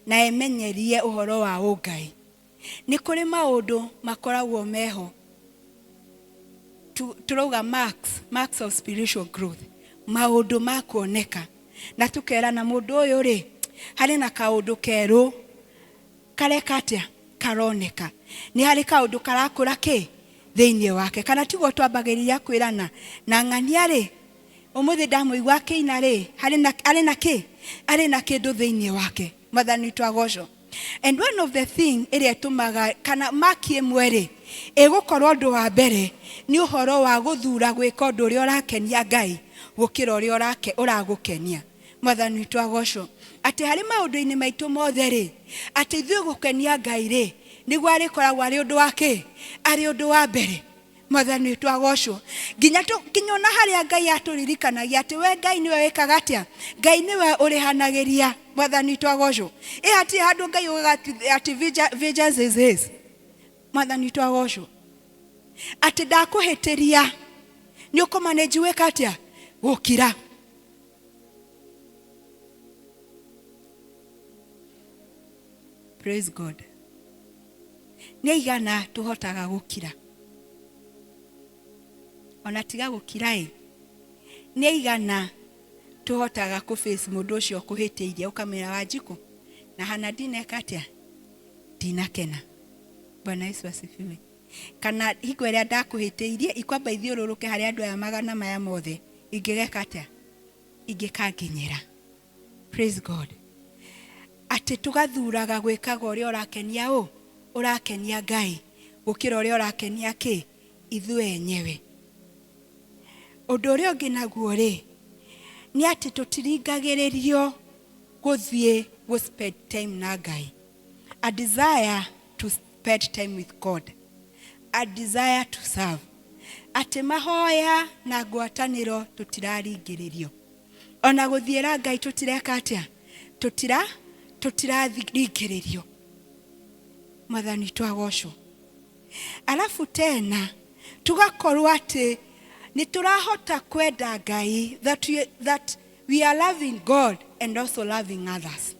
na emenyerie ũhoro wa ũngai, nĩ kũrĩ maũndũ makoragwo meho tũrauga marks of spiritual growth, maũndũ ma kuoneka na tũkerana mũndũ ũyũ rĩ, harĩ na kaũndũ kerũ kareka atĩa? Karoneka. Nĩ harĩ kaũndũ karakũra kĩ thĩinĩ wake. Kana tiguo twambagĩrĩria kwĩrana na ng'ania rĩ, ũmũthĩ ndamũigua akĩina rĩ, harĩ na kĩ arĩ na kĩndũ thĩinĩ wake. Mwathani witũ agocwo. And one of the thing ĩrĩa ĩtũmaga kana maki ĩmwe rĩ, ĩgũkorwo ũndũ wa mbere nĩ ũhoro wa gũthura gwĩka ũndũ ũrĩa ũrakenia Ngai gũkĩra ũrĩa ũragũkenia. Mwathani witũ agocwo. Atĩ harĩ maũndũ-inĩ maitũ mothe rĩ, atĩ ithuĩ gũkenia Ngai rĩ, nĩguo arĩkoragwo arĩ ũndũ wa kĩ? Arĩ ũndũ wa mbere. Mwathani witũ agocwo. Nginya ona harĩa Ngai atũririkanagia atĩ we Ngai nĩwe wĩkaga atĩa? Ngai nĩwe ũrĩhanagĩria. Mwathani witũ agocwo. Ĩ hatirĩ handũ Ngai ugaga atĩ vengeance is his. Mwathani witũ agocwo. Atĩ ndakũhĩtĩria, nĩ ũkũmanage gwĩka atĩa? Gũkira. Praise God. Nĩ aigana tũhotaga gũkira? Ona tiga gũkira ĩ, nĩ aigana tũhotaga kũ face mũndũ ũcio ũkũhĩtĩirie, ũkamwĩra Wanjikũ, na hana ndineka atĩa? Ndinakena. Bwana Yesu asifiwe. Kana hingo ĩrĩa ndakũhĩtĩirie, ikwamba ithiũrũrũke harĩ andũ aya magana maya mothe, ingĩgeka atĩa? Ingĩkanginyĩra. Praise God. Atĩ tũgathuraga gwĩkaga ũrĩa ũrakenia ũ? Ũrakenia Ngai gũkĩra ũrĩa ũrakenia kĩ? Ithuĩ enyewe. Ũndũ ũrĩa ũngĩ naguo rĩ, nĩ atĩ tũtiringagĩrĩrio gũthiĩ gũ spend time na Ngai. A desire to spend time with God. A desire to serve. Atĩ mahoya na ngwatanĩro tũtiraringĩrĩrio. Ona gũthiĩra Ngai tũtireka atĩa? Tũtiraringĩrĩrio. Mwathani witũ agocwo. Alafu tena tugakorwo atĩ nĩ tũrahota kwenda Ngai, that we are loving God and also loving others.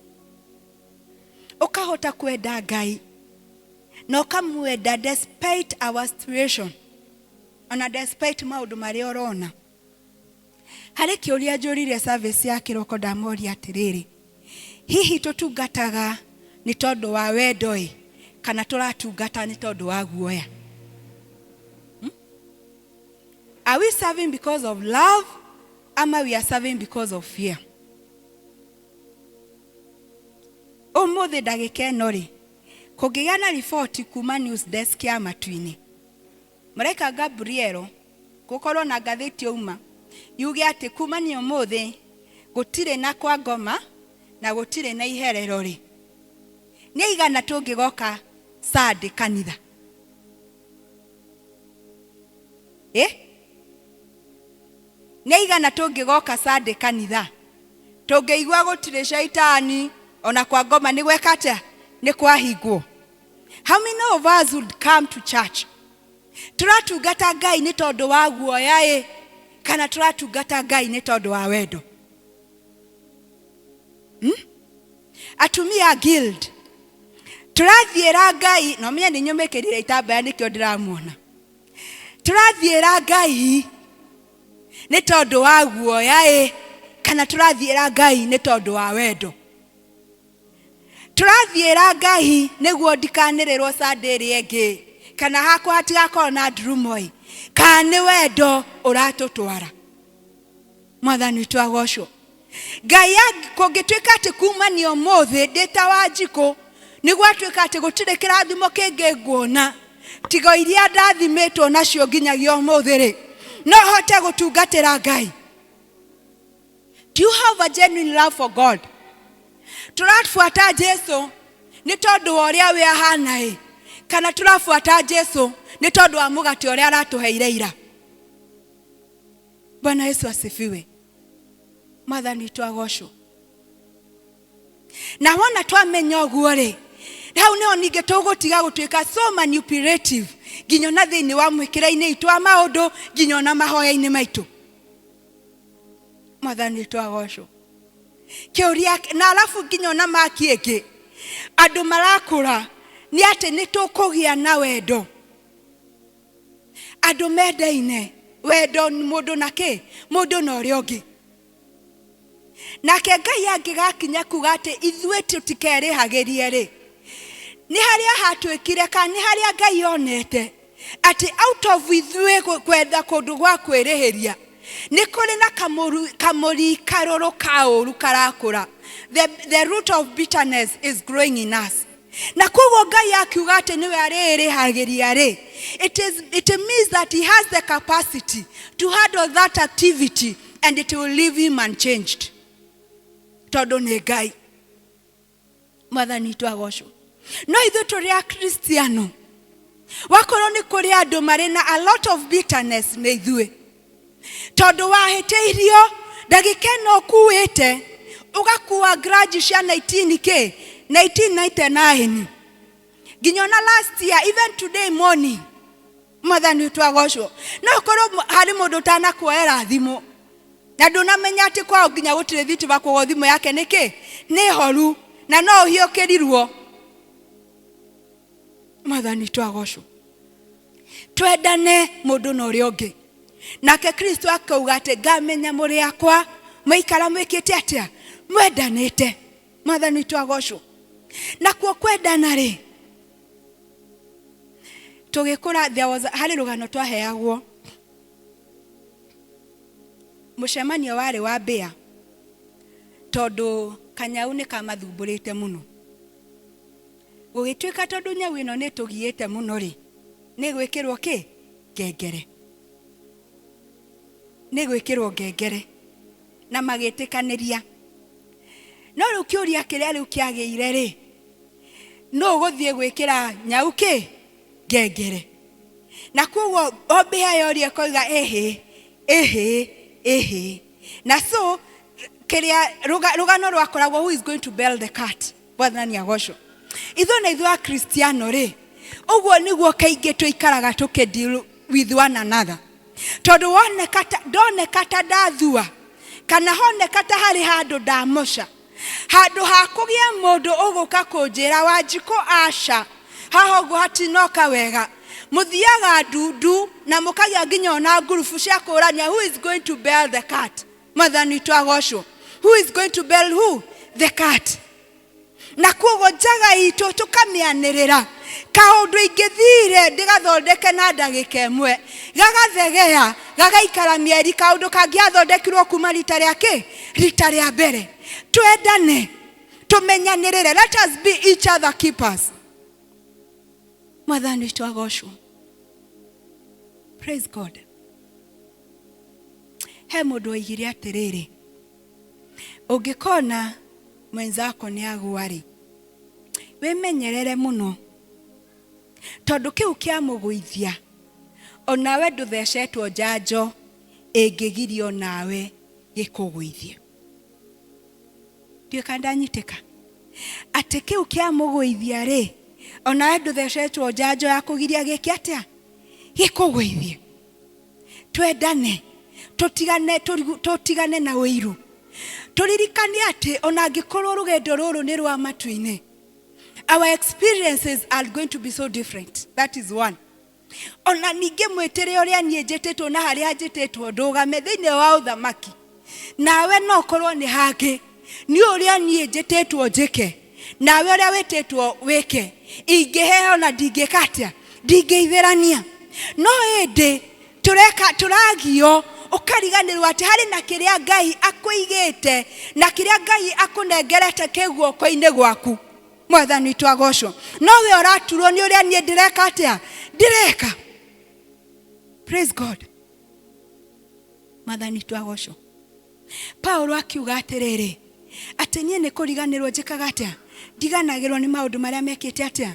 Ũkahota kwenda Ngai na ũkamwenda despite our situation, ona despite maũndũ marĩa ũrona. Harĩ kĩũria njũririe service ya kĩroko, ndamoria atĩrĩrĩ, hihi tũtungataga nĩ tondũ wa wendo ĩ, kana tũratungata nĩ tondũ wa guoya? Are we serving because of love, ama we are serving because of fear? Ũmũthĩ ndagĩka ĩno rĩ, kũngĩgĩa na riboti kuma news desk ya matu-inĩ, mũraika Gabriel gũkorwo na ngathĩti yauma yuge atĩ kumania ũmũthĩ gũtirĩ na kwa ngoma na gũtirĩ na iherero rĩ, nĩ aigana tũngĩgoka Sunday kanitha? Ĩ? Nĩ aigana tũngĩgoka Sunday kanitha? Tũngĩigua gũtirĩ shaitani ona kwa ngoma nĩ gweka atĩa? Nĩ kwahingwo. How many of us would come to church? Tũratungata Ngai nĩ tondũ wa guoya ĩ, kana tũratungata Ngai nĩ tondũ wa wendo? Atumia a guild tũrathiĩra Ngai, na ũmenye nĩ nyũmĩkĩrire itambaya nĩkĩo ndĩramuona. Tũrathiĩra Ngai nĩ tondũ wa guoya ĩ, kana tũrathiĩra Ngai nĩ tondũ wa wendo? Tũrathiĩra Ngai nĩguo ndikanĩrĩrwo Sunday ĩrĩa ĩngĩ, kana hakwa hatigakorwo na ndurumo ĩ, kana nĩ wendo ũratũtwara? Mwathani witũ agocwo. Ngai kũngĩtuĩka atĩ kumania ũmũthĩ ndĩ ta Wanjikũ, nĩ gwatuĩka atĩ gũtirĩ kĩrathimo kĩngĩ nguona tiga iria ndathimĩtwo nacio nginyagia ũmũthĩ rĩ, no hote gũtungatĩra Ngai? Do you have a genuine love for God? Tũrabuata Jesu nĩ tondũ wa ũrĩa we ahana ĩ, kana tũrabuata Jesu nĩ tondũ wa mũgate ũrĩa aratũheire ira? Bwana Yesu asifiwe. Mwathani witũ agocwo. Na wona twamenya ũguo rĩ, hau nĩho ningĩ tũgũtiga gũtuĩka so manipulative nginya ona thĩinĩ wa mwĩkĩre-inĩ itũ wa maũndũ, nginya ona mahoya-inĩ maitũ. Mwathani witũ agocwo. Kĩũria na alafu nginya ona maki ĩngĩ andũ marakũra nĩ atĩ nĩ tũkũgĩa na wendo, andũ mendaine, wendo mũndũ na kĩ, mũndũ na ũrĩa ũngĩ. Nake Ngai angĩgakinya kuga atĩ ithuĩ tũtikerĩhagĩrie rĩ, nĩ harĩa hatuĩkire kana nĩ harĩa Ngai onete atĩ out of ithuĩ kwenda kũndũ gwa kwĩrĩhĩria nĩ kũrĩ na kamũri karũrũ ka ũru karakũra. The root of bitterness is growing in us. Na koguo Ngai akiuga atĩ nĩwe arĩĩrĩhagĩria rĩ, it means that he has the capacity to handle that activity and it will leave him unchanged. Tondũ nĩ Ngai. Mwathani witũ agocwo. No ithuĩ tũrĩ Akristiano, wakorwo nĩ kũrĩ andũ marĩ na a lot of bitterness nĩ ithuĩ. Tondũ wahĩtĩirio ndagĩka ĩno ũkuĩte, ũgakua grudge cia 19 kĩ? 1999. Nginya ona last year, even today morning, Mwathani witũ agocwo. No ũkorwo harĩ mũndũ ũtanakuoera thimũ, na ndũnamenya atĩ kwao nginya gũtirĩ thitima, koguo thimũ yake nĩ kĩ? Nĩ horu, na no ũhiũkĩrirwo. Mwathani witũ agocwo. Twendane mũndũ na ũrĩa ũngĩ. Nake Kristo akauga atĩ ngamenya mũrĩ akwa mwaikara mwĩkĩte atĩa? Mwendanĩte. Mwathani witũ agocwo. Nakuo kwendana rĩ, tũgĩkũra there was harĩ rũgano twaheagwo, mũcemanio warĩ wa mbĩa, tondũ kanyau nĩ kamathumbũrĩte mũno. Gũgĩtuĩka tondũ nyau ĩno nĩ ĩtũgiĩte mũno rĩ, nĩ gwĩkĩrwo kĩ? Ngengere. Nĩ gwĩkĩrwo ngengere. Na magĩtĩkanĩria. No rĩu kĩũria kĩrĩa rĩu kĩagĩire rĩ, nũ ũgũthiĩ gwĩkĩra nyau kĩ? Ngengere. Na koguo o mbĩa yoria ĩkoiga ĩhĩ, ĩhĩ, ĩhĩ. Na so kĩrĩa rũgano rwakoragwo who is going to bell the cat? Mwathani agocwo. Ithuĩ na ithuĩ Akristiano rĩ, ũguo nĩguo kaingĩ tũikaraga tũkĩ deal with one another. Tondũ woneka ta, ndoneka ta ndathua, kana honeka ta harĩ handũ ndamoca, handũ ha kũgĩa mũndũ ũgũka kũnjĩra Wanjikũ aca, haha ũguo hatinoka wega, mũthiaga ndundu na mũkagĩa nginya ona ngurubu cia kũrania who is going to bell the cat. Mwathani witũ agocwo. Who is going to bell who? The cat. Na koguo njaga itũ tũkamĩanĩrĩra kaũndũ ingĩthire ndĩgathondeke na ndagĩka ĩmwe, gagathegea gagaikara mĩeri, kaũndũ kangĩathondekirwo kuma rita rĩa kĩ? Rita rĩa mbere. Twendane. Tũmenyanĩrĩre. Let us be each other keepers. Mwathani witũ agocwo. Praise God. He mũndũ oigire atĩrĩrĩ, ũngĩkona mwenzako nĩ agũa-rĩ, wĩmenyerere mũno, tondũ kĩu kĩamũgũithia, onawe ndũthecetwo njanjo ĩngĩgiria onawe gĩkũgũithie. Ndiũĩ kana ndanyitĩka. Atĩ kĩu kĩamũgũithia-rĩ, onawe ndũthecetwo njanjo ya kũgiria gĩke atĩa? Gĩkũgũithie. Twendane, tũtigane, tũtigane na ũiru. Tũririkane atĩ ona angĩkorwo rũgendo rũrũ nĩ rwa matu-inĩ, our experiences are going to be so different. That is one. Ona ningĩ mwĩtĩre ũrĩa niĩ njĩtĩtwo na harĩa njĩtĩtwo ndũgame thĩinĩ wa ũthamaki, nawe no ũkorwo nĩ hangĩ. Niĩ ũrĩa niĩ njĩtĩtwo njĩke, nawe ũrĩa wĩtĩtwo wĩke, ingĩheo na ndingĩka atĩa? Ndingĩithĩrania. No ĩndĩ tũreka, tũragio ũkariganĩrwo atĩ harĩ na kĩrĩa Ngai akũigĩte na kĩrĩa Ngai akũnengerete kĩ guoko-inĩ gwaku. Mwathani witũ agocwo. No we ũraturwo nĩ ũrĩa niĩ ndĩreka atĩa? Ndĩreka. Praise God. Mwathani witũ agocwo. Paulo akiuga atĩrĩrĩ, atĩ niĩ nĩ kũriganĩrwo njĩkaga atĩa? Ndiganagĩrwo nĩ maũndũ marĩa mekĩte atĩa?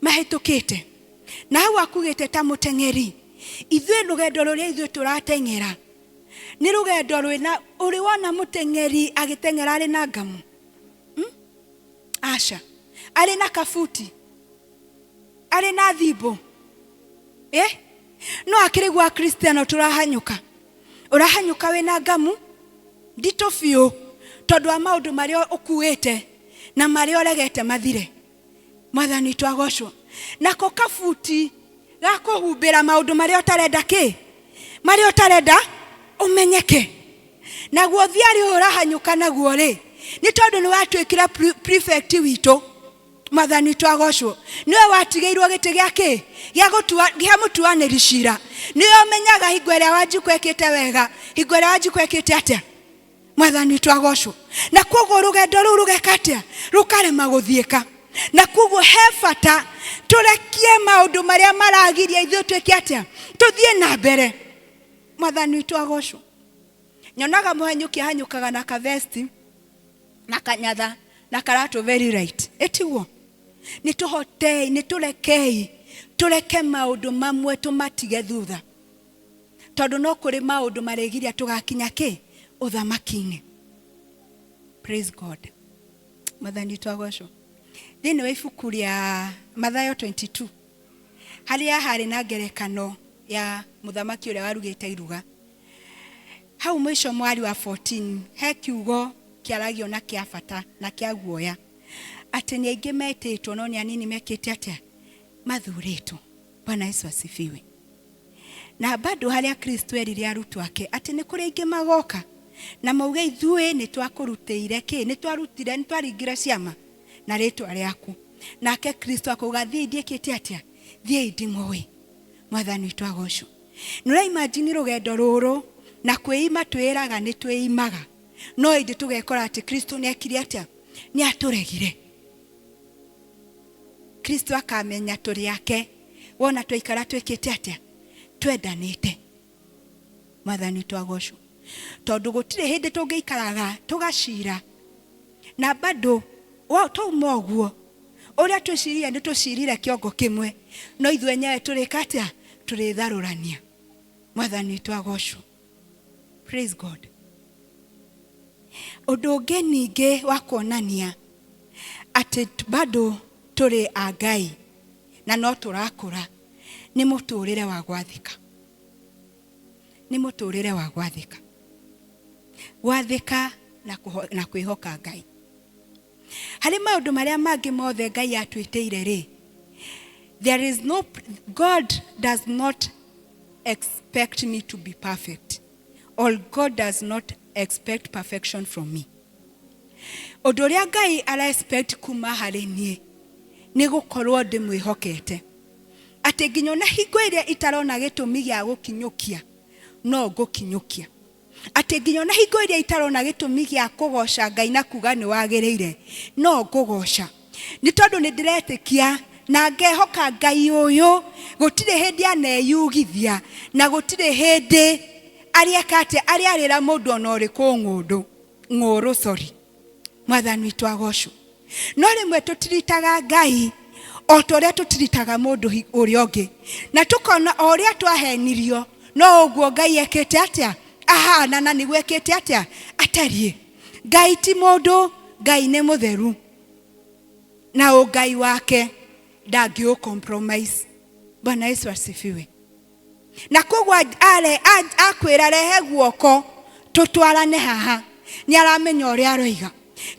Mahĩtũkĩte. Na hau akugĩte ta mũteng'eri, ithuĩ rũgendo rũrĩa ithuĩ tũrateng'era, nĩ rũgendo rwĩna, ũrĩ wona mũteng'eri agĩteng'era arĩ na ngamu? Hmm? Aca. Arĩ na kabuti? Arĩ na thimbũ? Eh? No akĩrĩ gwa Kristiano tũrahanyũka. Ũrahanyũka wĩna ngamu nditũ biũ tondũ wa maũndũ marĩa ũkuĩte na marĩa ũregete mathire. Mwathani witũ agocwo. Nako kabuti ga kũhumbĩra maũndũ marĩa ũtarenda kĩ? Marĩa ũtarenda ũmenyeke. Naguo thiarĩ ũyũ ũrahanyũka naguo rĩ, nĩ tondũ nĩ watuĩkire prefect witũ. Mwathani witũ agocwo. Nĩwe watigĩirwo gĩtĩ gĩa kĩ? Gĩa gũtua, gĩa mũtuanĩri cira. Nĩwe ũmenyaga hingo ĩrĩa Wanjikũ ekĩte wega, hingo ĩrĩa Wanjikũ ekĩte atĩa. Mwathani witũ agocwo. Na koguo rũgendo rũu rũgeka atĩa? Rũkarema gũthiĩka. Na koguo he bata tũrekie maũndũ marĩa maragiria ithuĩ twĩke atĩa? Tũthiĩ na mbere. Mwathani witũ agocwo. Nyonaga mũhanyũki ahanyũkaga na kavesti na kanyatha na karatũ very right. Ĩtiguo? Nĩ tũhotei, nĩ tũrekei, tũreke maũndũ mamwe tũmatige thutha. Tondũ no kũrĩ maũndũ marĩgiria tũgakinya kĩ? Ũthamaki-inĩ. Praise God. Mwathani witũ agocwo. Thĩinĩ wa ibuku rĩa Mathayo 22, harĩa harĩ na ngerekano ya mũthamaki ũrĩa warugĩte iruga. Hau mũico mwari wa 14, he kiugo kĩaragio na kĩa bata na kĩa guoya. Atĩ nĩ aingĩ metĩtwo no nĩ anini mekĩte atĩa? Mathurĩtwo. Bwana Yesu asifiwe. Na bado harĩa Kristo erire arutwo ake atĩ nĩ kũrĩ aingĩ magoka na mauge ithuĩ nĩ twakũrutĩire kĩ, nĩ twarutire, nĩ twaringire ciama na rĩtwa rĩaku. Nake Kristo akauga thiĩi ndiĩkĩte atĩa? Thiĩi ndimũĩ. Mwathani witũ agocwo. Nĩ ũra imagine rũgendo rũrũ na kwĩima twĩraga nĩ twĩimaga, no ĩndĩ tũgekora atĩ Kristo nĩ ekire atĩa? Nĩ atũregire. Kristo akamenya tũrĩ ake wona twaikara twĩkĩte atĩa? Twendanĩte. Mwathani witũ agocwo. Tondũ gũtirĩ hĩndĩ tũngĩikaraga tũgacira na bado twauma ũguo ũrĩa twĩcirire nĩ tũcirire kĩongo kĩmwe, no ithuĩ enyewe tũrĩka atĩa? Tũrĩtharũrania. Mwathani witũ agocwo. Praise God. Ũndũ ũngĩ ningĩ wa kuonania atĩ bado tũrĩ a Ngai na no tũrakũra nĩ mũtũrĩre wa gwathĩka. Nĩ mũtũrĩre wa gwathĩka. Gwathĩka na kwĩhoka Ngai. Harĩ maũndũ marĩa mangĩ mothe Ngai atwĩtĩire rĩ, there is no, God does not expect me to be perfect, or God does not expect perfection from me. Ũndũ ũrĩa Ngai ara expect kuma harĩ niĩ nĩ gũkorwo ndĩmwĩhokete, atĩ nginya ona hingo ĩrĩa itarona gĩtũmi gĩa gũkinyũkia, no ngũkinyũkia. Atĩ nginya ona hingo iria itarona gĩtũmi gĩa kũgoca Ngai na kuga nĩ wagĩrĩire, no ngũgoca. Nĩ tondũ nĩ ndĩretĩkia na ngehoka Ngai ũyũ gũtirĩ hĩndĩ aneyugithia na gũtirĩ hĩndĩ arĩeka atĩa arĩarĩra mũndũ ona ũrĩkũ ng'ũndũ ng'ũrũ sorry. Mwathani witũ agocwo. No rĩmwe tũtiritaga Ngai o ta ũrĩa tũtiritaga mũndũ ũrĩa ũngĩ, na tũkona o ũrĩa twahenirio no ũguo Ngai ekĩte atĩa ahana, na nĩguo ekĩte atĩa atariĩ. Ngai ti mũndũ, Ngai nĩ mũtheru, na ũngai wake ndangĩ compromise. Bwana Yesu asifiwe. Na koguo akwĩra rehe guoko tũtwarane haha, nĩ aramenya ũrĩa aroiga.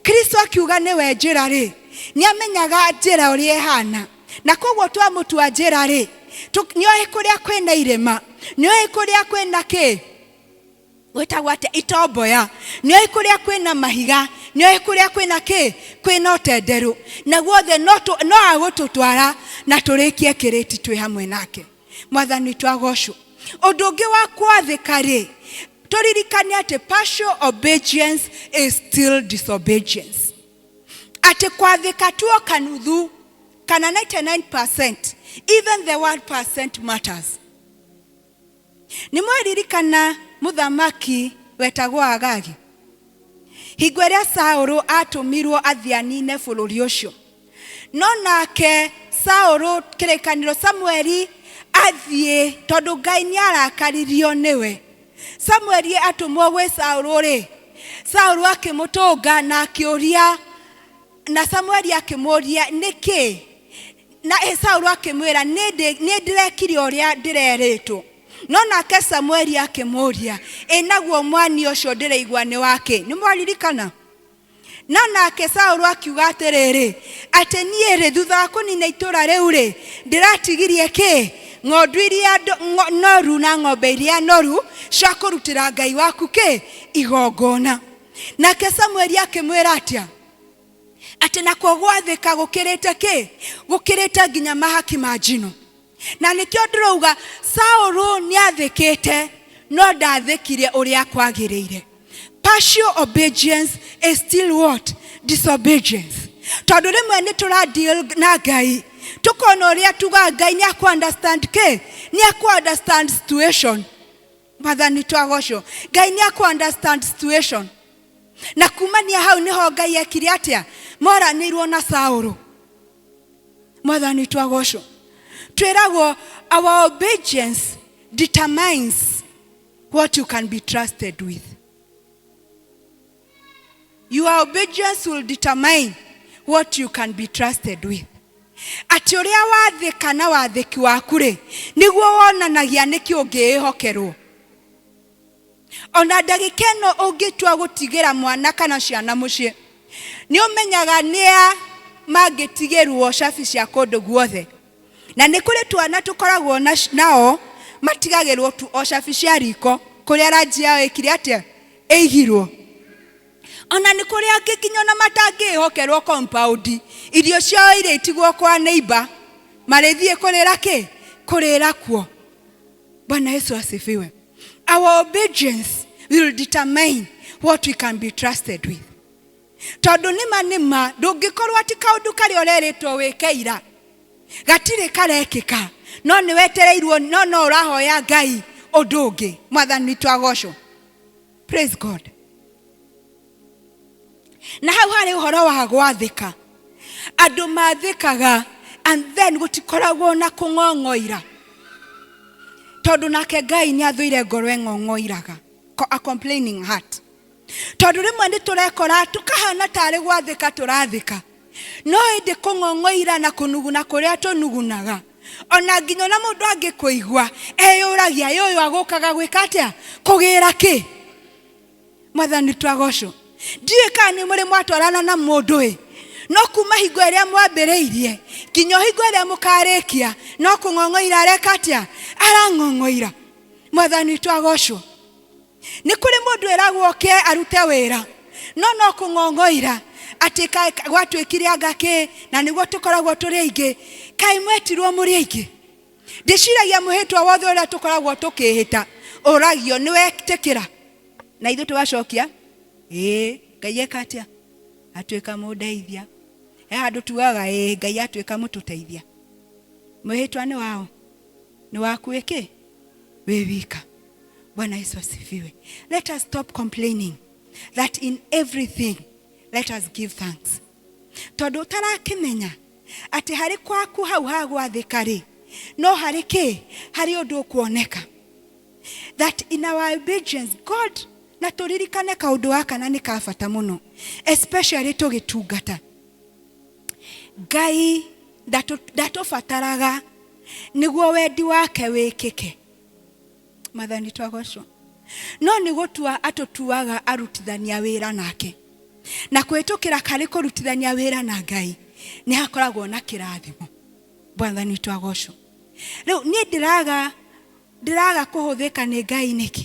Kristo akiuga nĩwe njĩra rĩ, nĩ amenyaga njĩra ũrĩa ĩhana, na koguo twamũtua njĩra rĩ, nĩoĩ kũrĩa kwĩna irĩma, nĩoĩ kũrĩa kwĩna kĩ gwĩtagwo atĩa itomboya, nĩoĩ kũrĩa kwĩna mahiga, nĩoĩ kũrĩa kwĩna kĩ kwĩna ũtenderũ, na guothe no agũtũtwara na tũrĩkie kĩrĩti twĩ hamwe nake. Mwathani witũ agocwo. Ũndũ ũngĩ wa kwathĩka rĩ, tũririkane atĩ partial obedience is still disobedience. Atĩ kwathĩka tu o kanuthu kana 99%, even the 1% matters. Nĩ mwaririkana mũthamaki wetagwo Agagi? Hingo ĩrĩa Saũlũ atũmirwo athiĩ anine bũrũri ũcio, no nake Saũlũ kĩrĩkanĩro Samueli athiĩ, tondũ Ngai nĩ arakaririo nĩwe. Samueli atũmwo gwĩ Saũlũ rĩ, Saũlũ akĩmũtũnga na akĩũria, na Samueli akĩmũria nĩkĩ, na Saũlũ akĩmwĩra nĩ ndĩrekire ũrĩa ndĩrerĩtwo. No nake Samueli akĩmũria, ĩ naguo mwania ũcio ndĩraigua nĩ wake? Nĩ mwaririkana? No nake Saũlũ akiuga atĩrĩrĩ, atĩ niĩ rĩ, thutha wa kũnina itũũra rĩu rĩ, ndĩratigirie kĩ? Ng'ondu iria noru na ng'ombe iria noru cia kũrutĩra Ngai waku kĩ? Igongona. Nake Samueli akĩmwĩra atĩa? Atĩ nakuo gwathĩka gũkĩrĩte kĩ? Gũkĩrĩte nginya mahaki ma njino. Na nĩkĩo ndĩrauga Saũlũ nĩathĩkĩte no ndathĩkire ũrĩa kwagĩrĩire. Partial obedience is still what? Disobedience. Tondũ rĩmwe nĩ tũra deal na Ngai tũkona ũrĩa tugaga Ngai nĩ akũ understand kĩ? Nĩ akũ understand situation. Mwathani twagocwo. Ngai nĩ akũ understand situation. Na kumania hau nĩho Ngai ekire atĩa? Moranĩirwo na Saũlũ. Mwathani twagocwo. Twĩragwo our obedience determines what you can be trusted with. Your obedience will determine what you can be trusted with. Atĩ ũrĩa wathĩka na wathĩki waku rĩ, nĩguo wonanagia nĩkĩ ũngĩĩhokerwo. Ona ndagĩka ĩno ũngĩtua gũtigĩra mwana kana ciana mũciĩ, nĩ ũmenyaga nĩa mangĩtigĩrwo cabi cia kũndũ guothe. Na nĩ kũrĩ twana tũkoragwo nao matigagĩrwo tu o cabi cia riko kũrĩa ranji yao ĩkire atĩa ĩigirwo. Ona nĩ kũrĩ angĩ nginya ona matangĩhokerwo compound, irio ciao irĩtigwo kwa neighbor, marĩthiĩ kũrĩra kĩ? Kũrĩra kuo. Bwana Yesu asifiwe. Our obedience will determine what we can be trusted with. Tondũ nĩma nĩma ndũngĩkorwo atĩ kaũndũ karĩa ũrerĩtwo wĩke ira gatirĩ karekĩka, no nĩ wetereirwo, no no ũrahoya Ngai ũndũ ũngĩ. Mwathani witũ agocwo. Praise God. Na hau harĩ ũhoro wa gwathĩka, andũ mathĩkaga and then gũtikoragwo na kũng'ong'oira, tondũ nake Ngai nĩ athũire ngoro ĩng'ong'oiraga, a complaining heart. Tondũ rĩmwe nĩ tũrekora tũkahana tarĩ gwathĩka tũrathĩka, no ĩndĩ kũng'ong'oira na kũnuguna kũrĩa tũnugunaga, ona nginya ona mũndũ angĩkũigua eyũragia, ĩ ũyũ agũkaga gwĩka atĩa, kũgĩra kĩ? Mwathani twagocwo. Ndiũĩ kana nĩ mũrĩ mwatwarana na mũndũ ĩ, no kuma hingo ĩrĩa mwambĩrĩirie nginya hingo ĩrĩa mũkarĩkia no kũng'ong'oira areka atĩa? Arang'ong'oira. Mwathani twagocwo. Nĩ kũrĩ mũndũ ĩragwo oke arute wĩra, no no kũng'ong'oira atĩ gwatuĩkire anga kĩ, na nĩguo tũkoragwo tũrĩ aingĩ. Kaĩ mwetirwo mũrĩ aingĩ? Ndĩciragia mũhĩtwa wothe ũrĩa tũkoragwo tũkĩhĩta ũragio nĩ wetĩkĩra. Na ithuĩ tũgacokia ĩĩ, Ngai eka atĩa? Atuĩka mũndeithia. He handũ tugaga ĩĩ, Ngai atuĩka mũtũteithia. Mwĩhĩtwa nĩ wao? Nĩ waku ĩkĩ? Wĩ wika. Bwana Yesu asifiwe. Let us stop complaining that in everything let us give thanks. Tondũ ũtarakĩmenya atĩ harĩ kwaku hau ha gwathĩka rĩ, no harĩ kĩ? Harĩ ũndũ ũkuoneka. That in our obedience God, na tũririkane kaũndũ gaka na nĩ ka bata mũno, especially tũgĩtungata. Ngai ndatũbataraga nĩguo wendi wake wĩkĩke. Mwathani twagocwo. No nĩ gũtua atũtuaga arutithania wĩra nake. Na kũhĩtũkĩra karĩ kũrutithania wĩra na Ngai nĩ hakoragwo na kĩrathimo. Mwathani twagocwo. Rĩu niĩ ndĩraga ndĩraga kũhũthĩka nĩ Ngai nĩkĩ?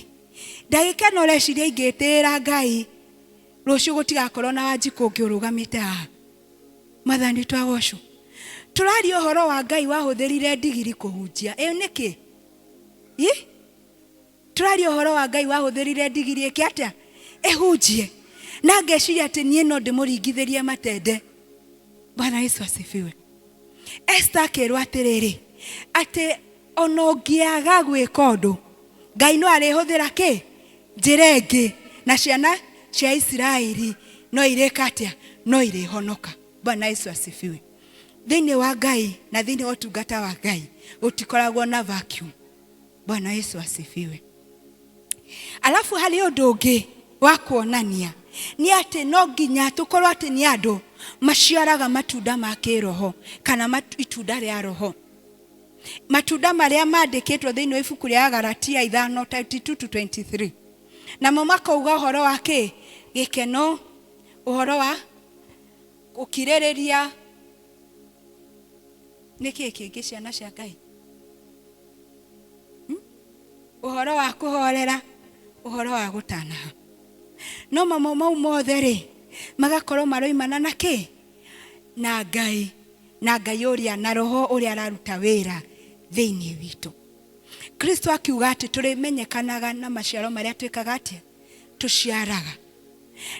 Ndagĩka ĩno ũreciria ingĩtĩĩra Ngai rũciũ gũtigakorwo na Wanjikũ ũngĩ ũrũgamĩte haha. Mwathani twagocwo. Tũraria ũhoro wa Ngai wahũthĩrire ndigiri kũhunjia. Ĩ nĩkĩ? Ĩ? Tũraria ũhoro wa Ngai wahũthĩrire ndigiri ĩke atĩa? Ĩhunjie. Na ngeciria atĩ niĩ no ndĩmũringithĩrie matende. Bwana Yesu asifiwe. Esther akĩrwo atĩrĩrĩ, atĩ ona ũngĩaga gwĩka ũndũ, Ngai no arĩhũthĩra kĩ? Njĩra ĩngĩ. Na ciana cia Isiraeli no irĩka atĩa? No irĩhonoka. Bwana Yesu asifiwe. Thĩinĩ wa Ngai na thĩinĩ wa ũtungata wa Ngai gũtikoragwo na vacuum. Bwana Yesu asifiwe. Alafu harĩ ũndũ ũngĩ wa kuonania nĩ atĩ no nginya tũkorwo atĩ nĩ andũ maciaraga matunda ma kĩroho kana itunda rĩa roho. Matunda marĩa mandĩkĩtwo thĩinĩ wa ibuku rĩa Galatia 5:22 to 23. Namo makauga ũhoro wa kĩ? Gĩkeno, ũhoro wa gũkirĩrĩria. Nĩ kĩĩ kĩngĩ ciana cia Ngai? Ũhoro wa kũhorera, ũhoro wa gũtanaha. No mamo mau mothe rĩ, magakorwo maroimana na kĩ? Na Ngai, na Ngai ũrĩa, na roho ũrĩa araruta wĩra thĩinĩ witũ. Kristo akiuga atĩ tũrĩmenyekanaga na maciaro marĩa twĩkaga atĩa? Tũciaraga.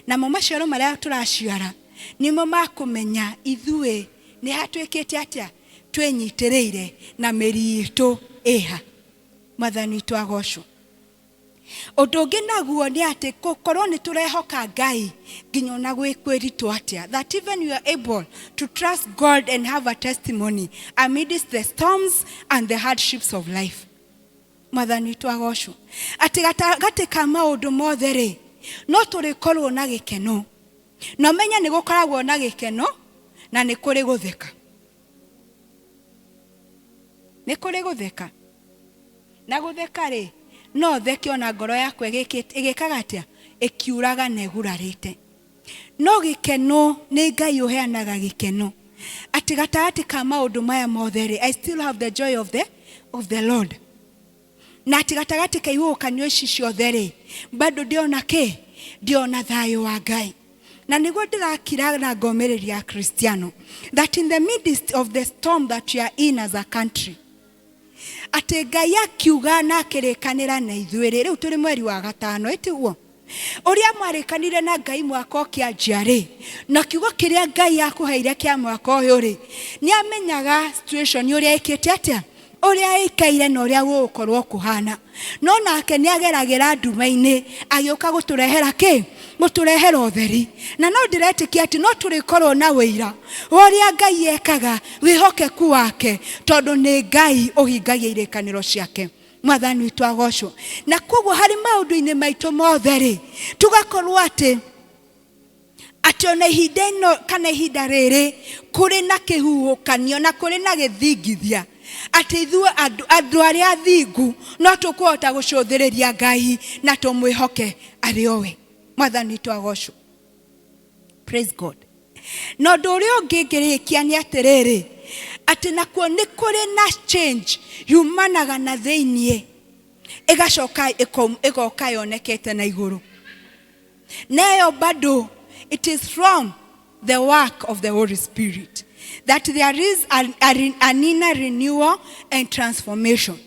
Namo maciaro marĩa tũraciara nĩmo makũmenya ithuĩ nĩ hatuĩkĩte atĩa? Twĩnyitĩrĩire na mĩri itũ ĩha. Mwathani witũ agocwo. Ũndũ ũngĩ naguo nĩ atĩ gũkorwo nĩ tũrehoka Ngai nginya ona gwĩ kwĩritũ atĩa. That even you are able to trust God and have a testimony amidst the storms and the hardships of life. Mwathani witũ agocwo. Atĩ gatagatĩ ka maũndũ mothe rĩ, no tũrĩkorwo na gĩkeno. Na ũmenye nĩ gũkoragwo na gĩkeno na nĩ kũrĩ gũtheka. Nĩ kũrĩ gũtheka. Na gũtheka rĩ, no theke ona ngoro yakwa ĩgĩkaga atĩa? Ĩkiuraga na ĩgurarĩte. No gĩkeno, nĩ Ngai ũheanaga gĩkeno. Atĩ gatagatĩ ka maũndũ maya mothe rĩ, I still have the joy of the Lord. Na atĩ gatagatĩ ka ihuhũkanio ici ciothe rĩ, bado ndĩona kĩ? Ndĩona thayũ wa Ngai. Na nĩguo ndĩrakira na ngomĩrĩria Akristiano, that in the midst of the storm that we are in as a country, atĩ Ngai akiuga na akĩrĩkanĩra na ithuĩ rĩ, rĩu tũrĩ mweri wa gatano, ĩtiguo? Ũrĩa mwarĩkanire na Ngai mwaka ũkĩanjia rĩ, na kiugo kĩrĩa Ngai akũheire kĩa mwaka ũyũ rĩ, nĩ amenyaga situation ũrĩa ĩkĩte atĩa, ũrĩa ĩikaire na ũrĩa gũgũkorwo kũhana. No nake nĩ ageragĩra nduma-inĩ agĩũka gũtũrehera kĩ? Gũtũrehera ũtheri. Na no ndĩretĩkia atĩ no tũrĩkorwo na ũira wa ũrĩa Ngai ekaga, wĩhokeku wake, tondũ nĩ Ngai ũhingagia irĩkanĩro ciake. Mwathani witũ agocwo. Na koguo harĩ maũndũ-inĩ maitũ mothe rĩ, tũgakorwo atĩ atĩ ona ihinda ĩno kana ihinda rĩrĩ kũrĩ na kĩhuhũkanio na kũrĩ na gĩthingithia, atĩ ithuĩ andũ arĩa athingu no tũkũhota gũcũthĩrĩria Ngai na tũmwĩhoke arĩ o we. Mwathani witũ agocwo. Praise God. Na ũndũ ũrĩa ũngĩ ngĩrĩkia nĩ atĩrĩrĩ, atĩ nakuo nĩ kũrĩ na change yumanaga na thĩiniĩ ĩgacoka ĩgoka yonekete na igũrũ. Na ĩyo bado it is from the work of the Holy Spirit that there is an inner renewal and transformation.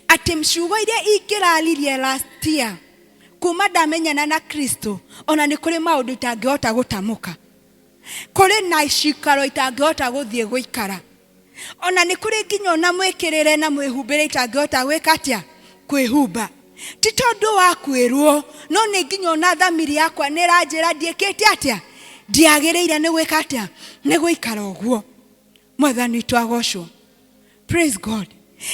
Atĩ ciugo iria ingĩraririe last year Kuma ndamenyana na Kristo, ona nĩ kũrĩ maũndũ itangĩhota gũtamũka. Kũrĩ na cikaro itangĩhota gũthiĩ gũikara. Ona nĩ kũrĩ nginya ona mwĩkĩrĩre na mwĩhumbĩre itangĩhota gwĩka atĩa? Kwĩhumba. Ti tondũ wa kwĩrwo, no nĩ nginya ona thamiri yakwa nĩ ĩranjĩra ndiĩkĩte atĩa? Ndiagĩrĩire nĩ gwĩka atĩa? Nĩ gũikara ũguo. Mwathani witũ agocwo. Praise God.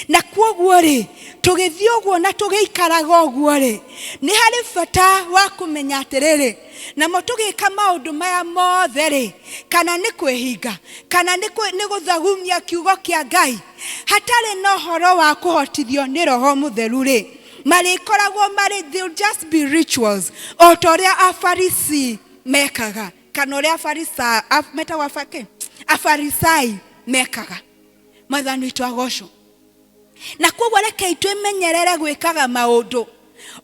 Na kwoguo rĩ, tũgĩthiĩ ũguo na tũgĩikaraga ũguo rĩ, nĩ harĩ bata wa kũmenya atĩrĩrĩ, namo tũgĩka maũndũ maya mothe rĩ, kana nĩ kwĩhinga, kana nĩ gũthagumia kiugo kĩa Ngai, hatarĩ na ũhoro wa kũhotithio nĩ Roho Mũtheru rĩ, marĩkoragwo marĩ, they'll just be rituals, o ta ũrĩa Afarisi mekaga, kana ũrĩa Afarisa, metagwo Afarisai mekaga. Mwathani witũ agocwo. Na koguo rekei twĩmenyerere gwĩkaga maũndũ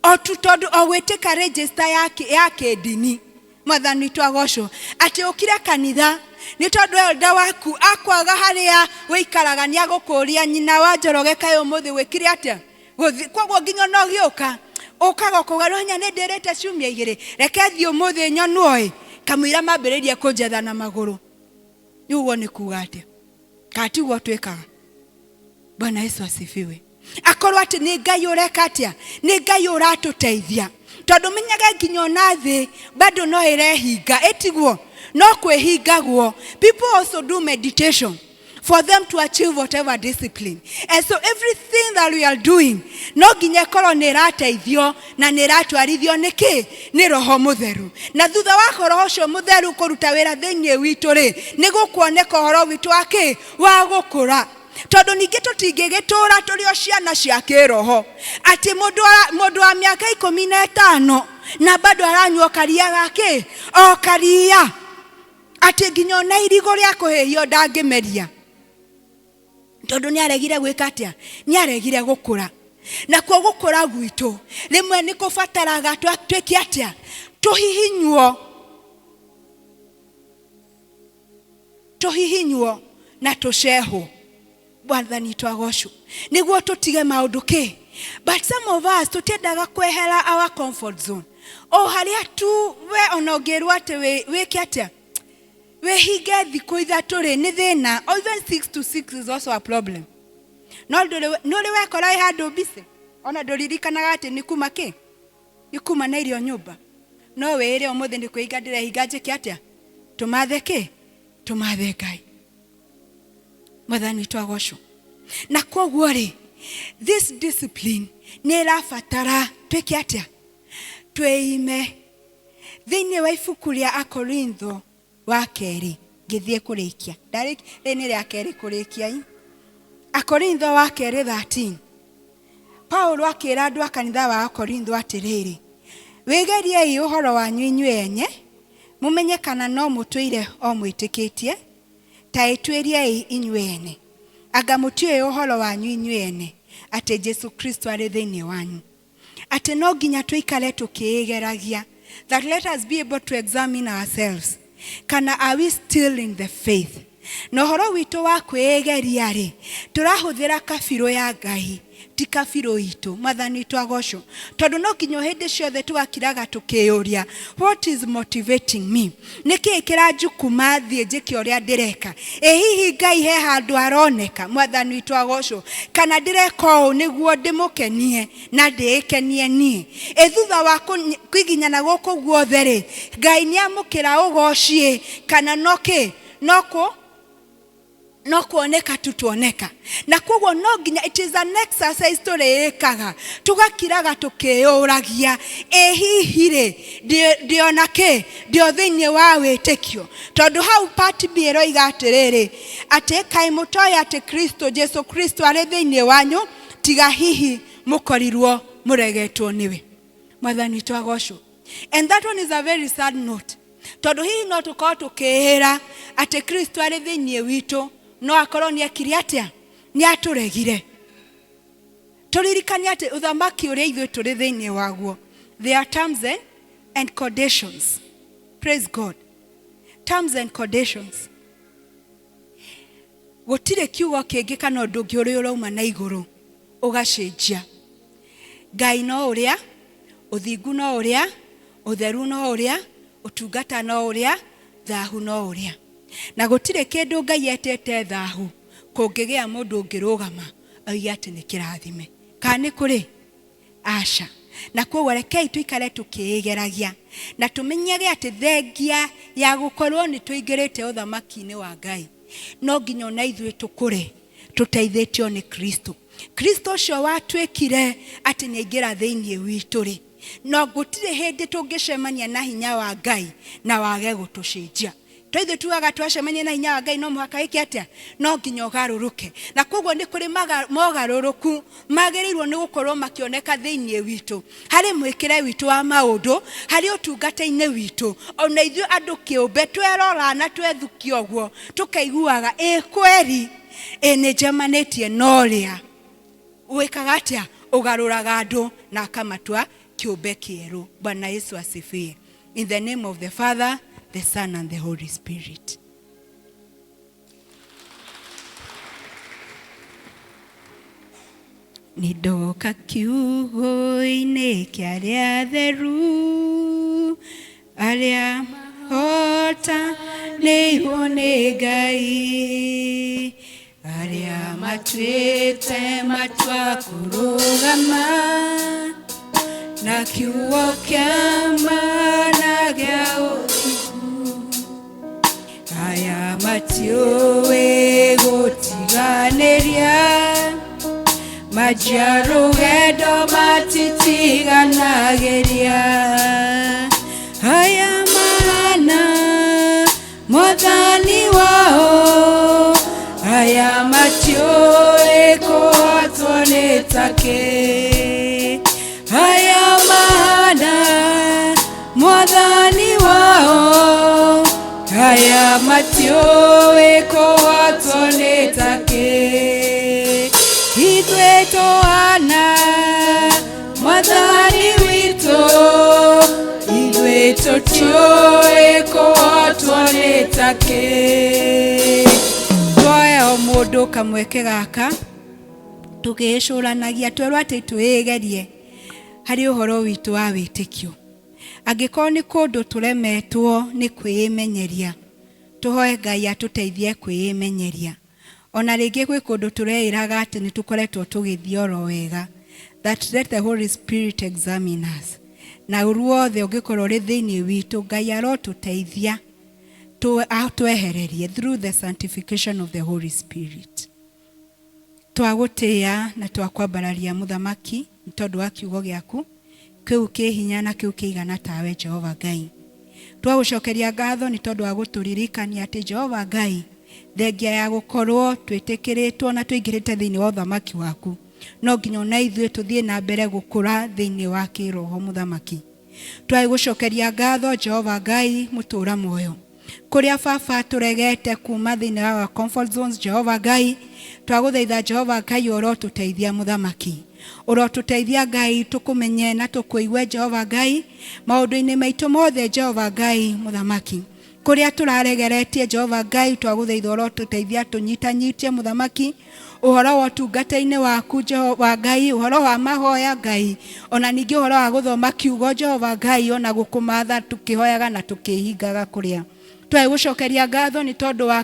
o tu tondũ o gwĩtĩka register ya kĩndini. Mwathani witũ agocwo. Atĩ ũkire kanitha nĩ tondũ elder waku akwaga harĩa wĩikaraga nĩ agũkũria nyina wa Njoroge kaĩ ũmũthĩ wĩkire atĩa? Gũthi, koguo nginya ona ũgĩũka ũkaga ũkauga ronya nĩ ndĩrĩte ciumia igĩrĩ, reke thiĩ ũmũthĩ nyonwo ĩ, kamũira mambĩrĩirie kũnjetha na magũrũ. Rĩu ũguo nĩ kuga atĩa? Kana tiguo twĩkaga? Bwana Yesu asifiwe. Akorwo atĩ nĩ Ngai ũreka atĩa? Nĩ Ngai ũratũteithia. Tondũ menyage nginya ona thĩ bado no ĩrehinga, ĩtiguo? No kwĩhingagwo. People also do meditation for them to achieve whatever discipline. And so everything that we are doing, no nginya ĩkorwo nĩ ĩrateithio na nĩ ĩratwarithio nĩ kĩ? Nĩ Roho Mũtheru. Na thutha wa Roho ũcio Mũtheru kũruta wĩra thĩinĩ witũ rĩ, nĩ gũkuoneka ũhoro witũ wa kĩ? Wa gũkũra. Tondũ ningĩ tũtingĩgĩtũra tũrĩ o ciana cia kĩroho. Atĩ mũndũ wa mĩaka 15 na bado aranyua karia ga kĩ? O karia. Atĩ nginya ona irigũ rĩa kũhĩhio ndangĩmeria. Tondũ nĩ aregire gwĩka atĩa? Nĩ aregire gũkũra. Nakuo gũkũra gwitũ rĩmwe nĩ kũbataraga twĩke atĩa? Tũhihinywo. Tũhihinywo na tũcehwo. Mwathani witũ agocwo. Nĩguo tũtige maũndũ kĩ? But some of us tũtiendaga kwehera our comfort zone. O harĩa tu we ona ũngĩrwo atĩ wĩke atĩa? Wĩhinge thikũ ithatũ rĩ, nĩ thĩna. Or even 6 to 6 is also a problem. No nĩ ũrĩ wekora wĩ handũ busy? Ona ndũririkanaga atĩ nĩ kuma kĩ? Nĩ kuma na irio nyũmba. No wĩĩre ũmũthĩ nĩ kwĩhinga ndĩrehinga njĩke atĩa? Tũmathe kĩ? Tũmathe Ngai. Mwathani witũ agocwo. Na koguo rĩ, this discipline nĩ ĩrabatara twĩke atĩa? Twĩime. Thĩinĩ wa ibuku rĩa Akorintho wa kerĩ, ngĩthiĩ kũrĩkia. Ndarĩkia, rĩrĩ nĩ rĩa kerĩ kũrĩkia i. Akorintho wa kerĩ 13. Paulo akĩra andũ a kanitha wa Akorintho atĩrĩrĩ, wĩgeriei ũhoro wanyu inyuĩ enye, mũmenye kana no mũtũire o mwĩtĩkĩtie, ta ĩtuĩriei inyuĩ ene. Anga mũtiũĩ ũhoro wanyu inyuĩ ene, atĩ Jesu Kristo arĩ thĩinĩ wanyu. Atĩ no nginya tũikare tũkĩĩgeragia, that let us be able to examine ourselves, kana are we still in the faith? Na ũhoro witũ wa kwĩĩgeria rĩ, tũrahũthĩra kabirũ ya Ngai, ti kabirũ itũ. Mwathani witũ agocwo. Tondũ no nginya hĩndĩ ciothe tũgakiraga tũkĩyũria, what is motivating me? Nĩ kĩĩ kĩranjukuma thiĩ njĩke ũrĩa ndĩreka? Ĩ hihi Ngai he handũ aroneka? Mwathani witũ agocwo. Kana ndĩreka ũũ nĩguo ndĩmũkenie na ndĩĩkenie niĩ? Ĩ thutha wa kũgiginyana gũkũ guothe rĩ, Ngai nĩamũkĩra ũgoci ĩ, kana no kĩ? No kũ? No kuoneka tu tuoneka. Na koguo no nginya, it is an exercise tũrĩĩkaga, tũgakiraga tũkĩyũragia, ĩ hihi rĩ, ndĩona kĩ? Ndĩ o thĩinĩ wa wĩtĩkio. Tondũ hau part B ĩroiga atĩrĩrĩ, atĩ kaĩ mũtoĩ atĩ Kristo, Jesu Kristo arĩ thĩinĩ wanyu, tiga hihi mũkorirwo mũregetwo nĩwe. Mwathani witũ agocwo. And that one is a very sad note. Tondũ hihi no tũkorwo tũkĩĩra atĩ Kristo arĩ thĩinĩ witũ, no akorwo nĩ ekire atĩa? Nĩ atũregire. Tũririkane atĩ ũthamaki ũrĩa ithuĩ tũrĩ thĩinĩ waguo, there are terms and conditions. Praise God. Terms and conditions. Gũtirĩ kiugo kĩngĩ kana ũndũ ũngĩ ũrĩa ũrauma na igũrũ ũgacenjia. Ngai no ũrĩa Ũthingu no ũrĩa, ũtheru no ũrĩa, ũtungata no ũrĩa, thahu no ũrĩa. Na gũtirĩ kĩndũ Ngai etĩte thahu kũngĩgĩa mũndũ ũngĩrũgama oige atĩ nĩ kĩrathime. Kana nĩ kũrĩ? Aca. Na kwoguo rekei tũikare tũkĩĩgeragia na tũmenyage atĩ thengia ya gũkorwo nĩ tũingĩrĩte ũthamaki-inĩ wa Ngai, no nginya ona ithuĩ tũkũre tũteithĩtio nĩ Kristo. Kristo ũcio watuĩkire atĩ nĩ aingĩra thĩinĩ witũ-rĩ, no gũtirĩ hĩndĩ tũngĩcemania na hinya wa Ngai na wage gũtũcenjia. To ithuĩ tugaga twacemania na hinya wa Ngai no mũhaka wĩke atĩa? No nginya ũgarũrũke. Na kwoguo nĩ kũrĩ mogarũrũku magĩrĩirwo nĩ gũkorwo makĩoneka thĩinĩ witũ, harĩ mwĩkĩre witũ wa maũndũ, harĩ ũtungata-inĩ witũ. Ona ithuĩ andũ kĩũmbe twerora na twethukia ũguo, tũkaiguaga ĩ kweri, ĩ nĩ njemanĩtie na ũrĩa wĩkaga atĩa? Ũgarũraga andũ na akamatua kĩũmbe kĩerũ. Bwana Yesu asifiwe. In the name of the Father, the Son and the Holy Spirit. Nĩ ndoka kiugũ-inĩ kĩa arĩa atheru, arĩa mahotanĩirwo nĩ Ngai, arĩa matuĩte matua kũrũgama na kiugo kĩa ma na gĩa ũthingu. Aya matiũĩ gũtiganĩria, manjia rũgendo matitiganagĩria. Aya mahana mwathani wao, aya matiũĩ kũhotwo nĩ takĩ. Aya mahana mwathani wao, aya matiũĩ kũhotwo nĩ takĩ. Ithuĩ tũhana mwathani witũ, ithuĩ tũtiũĩ kũhotwo nĩ takĩ. Tuoe o mũndũ kamweke gaka tũgĩĩcũranagia twerwo atĩ twĩgerie harĩ ũhoro witũ wa wĩtĩkio. Angĩkorwo nĩ kũndũ tũremetwo nĩ kwĩĩmenyeria, tũhoe Ngai atũteithie kwĩĩmenyeria. Ona rĩngĩ gwĩ kũndũ tũreĩraga atĩ nĩ tũkoretwo tũgĩthiĩ oro wega. That let the Holy Spirit examine us. Na ũru wothe ũngĩkorwo ũrĩ thĩinĩ witũ, Ngai arotũteithia atwehererie through the sanctification of the Holy Spirit. Twagũtĩĩa na twakwambararia Mũthamaki nĩ tondũ wa kiugo gĩaku, kĩu kĩ hinya na kĩu kĩigana tawe Jehova Ngai. Twagũcokeria ngatho nĩ tondũ wa gũtũririkania atĩ Jehova Ngai, thengia ya gũkorwo twĩtĩkĩrĩtwo na tũingĩrĩte thĩinĩ wa ũthamaki waku, no nginya ona ithuĩ tũthiĩ na mbere gũkũra thĩinĩ wa kĩroho Mũthamaki. Twagũcokeria ngatho Jehova Ngai mũtũra muoyo. Kũrĩa baba tũregete kuma thĩinĩ wa our comfort zones, Jehova Ngai, twagũthaitha Jehova Ngai ũrotũteithia mũthamaki. Ũrotũteithia Ngai tũkũmenye na tũkũigue Jehova Ngai maũndũ-inĩ maitũ mothe Jehova Ngai mũthamaki. Kũrĩa tũraregeretie Jehova Ngai twagũthaitha ũrotũteithia tũnyitanyitie mũthamaki ũhoro wa ũtungata-inĩ waku Jehova Ngai, ũhoro wa mahoya Ngai, ona ningĩ ũhoro wa gũthoma kiugo Jehova Ngai, ona gũkũmatha tũkĩhoyaga na tũkĩhingaga kũrĩa. Twagũcokeria ngatho nĩ tondũ wa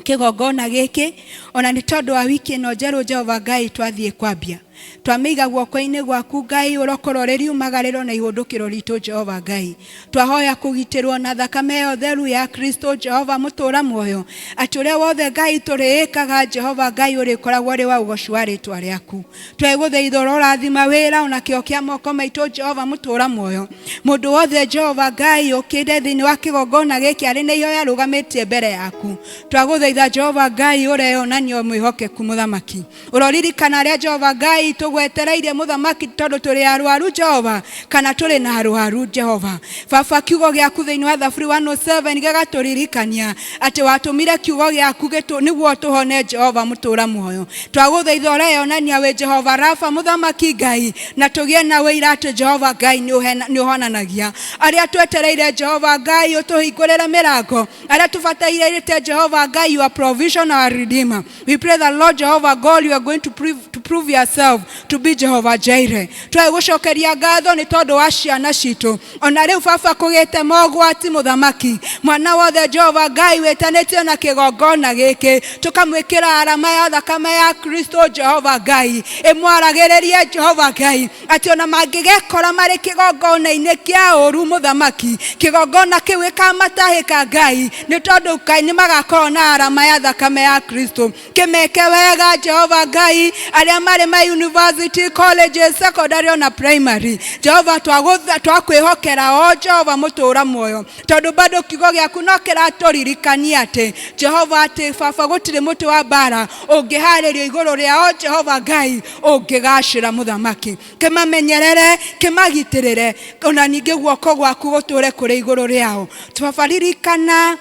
kĩgongona gĩkĩ, ona nĩ tondũ wa wiki ĩno njerũ Jehova Ngai twathiĩ kwambia. Twamĩiga guoko-inĩ gwaku Ngai, ũrokorwo ũrĩ riumagarĩro na ihũndũkĩro ritũ Jehova Ngai. Twahoya kũgitĩrwo na thakame ĩyo theru ya Kristo Jehova mũtũra muoyo, atĩ ũrĩa wothe Ngai tũrĩĩkaga Jehova Ngai ũrĩkoragwo ũrĩ wa ũgoci wa rĩtwa rĩaku. Twegũthaitha ũrorathima wĩra ona kĩo kĩa moko maitũ Jehova mũtũra muoyo. Mũndũ wothe Jehova Ngai ũkĩte thĩinĩ wa kĩgongona gĩkĩ arĩ na ihoya arũgamĩtie mbere yaku. Twagũthaitha Jehova Ngai ũreyonania mwĩhokeku mũthamaki. Ũroririkana arĩa Jehova Ngai tũgwetereirie mũthamaki tondũ tũrĩ arwaru Jehova kana tũrĩ na arwaru Jehova. Baba kiugo gĩaku thĩinĩ wa Thaburi 107 gĩgatũririkania atĩ watũmire kiugo gĩaku nĩguo tũhone Jehova mũtũra muoyo. Twagũthaitha ũreyonania wĩ Jehova Rafa mũthamaki Ngai na tũgĩe na ũira atĩ Jehova Ngai nĩ ũhonanagia. Arĩa twetereire Jehova Ngai ũtũhingũrĩre mĩrango, arĩa tũbatairĩte Jehova Ngai your provision our redeemer. We pray that Lord Jehovah God, you are going to prove yourself. yourself to be Jehovah Jireh. Twagũcokeria ngatho nĩ tondũ wa ciana citũ. Ona rĩu baba kũgĩte mogwati mũthamaki. Mwana wothe Jehova Ngai wĩtanĩtio na kĩgongona gĩkĩ, tũkamwĩkĩra arama ya thakame ya Kristo Jehova Ngai. Ĩmwaragĩrĩrie Jehova Ngai atĩ ona mangĩgekora marĩ kĩgongona-inĩ kĩa ũru mũthamaki, kĩgongona kĩu gĩkamatahĩka Ngai, nĩ tondũ Ngai nĩ magakorwo na arama ya thakame ya Kristo. Kĩmeke wega Jehova Ngai, arĩa marĩ ma university, colleges, secondary ona primary. Jehova twakwĩhokera o Jehova mũtũra muoyo, tondũ bado kiugo gĩaku no kĩratũririkania atĩ Jehova atĩ baba gũtirĩ mũtĩ wa mbara ũngĩharĩrio igũrũ rĩao Jehova Ngai ũngĩgacĩra mũthamaki. Kĩmamenyerere, kĩmagitĩrĩre, ona ningĩ guoko gwaku gũtũre kũrĩ igũrũ rĩao. Baba ririkana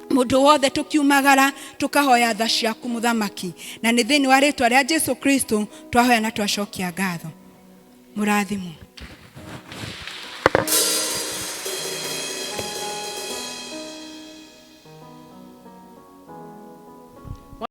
mũndũ wothe tũkiumagara tũkahoya tha ciaku mũthamaki, na nĩ thĩinĩ wa rĩtwa rĩa Jesu Kristo twahoya na twacokia ngatho. Mũrathimwo.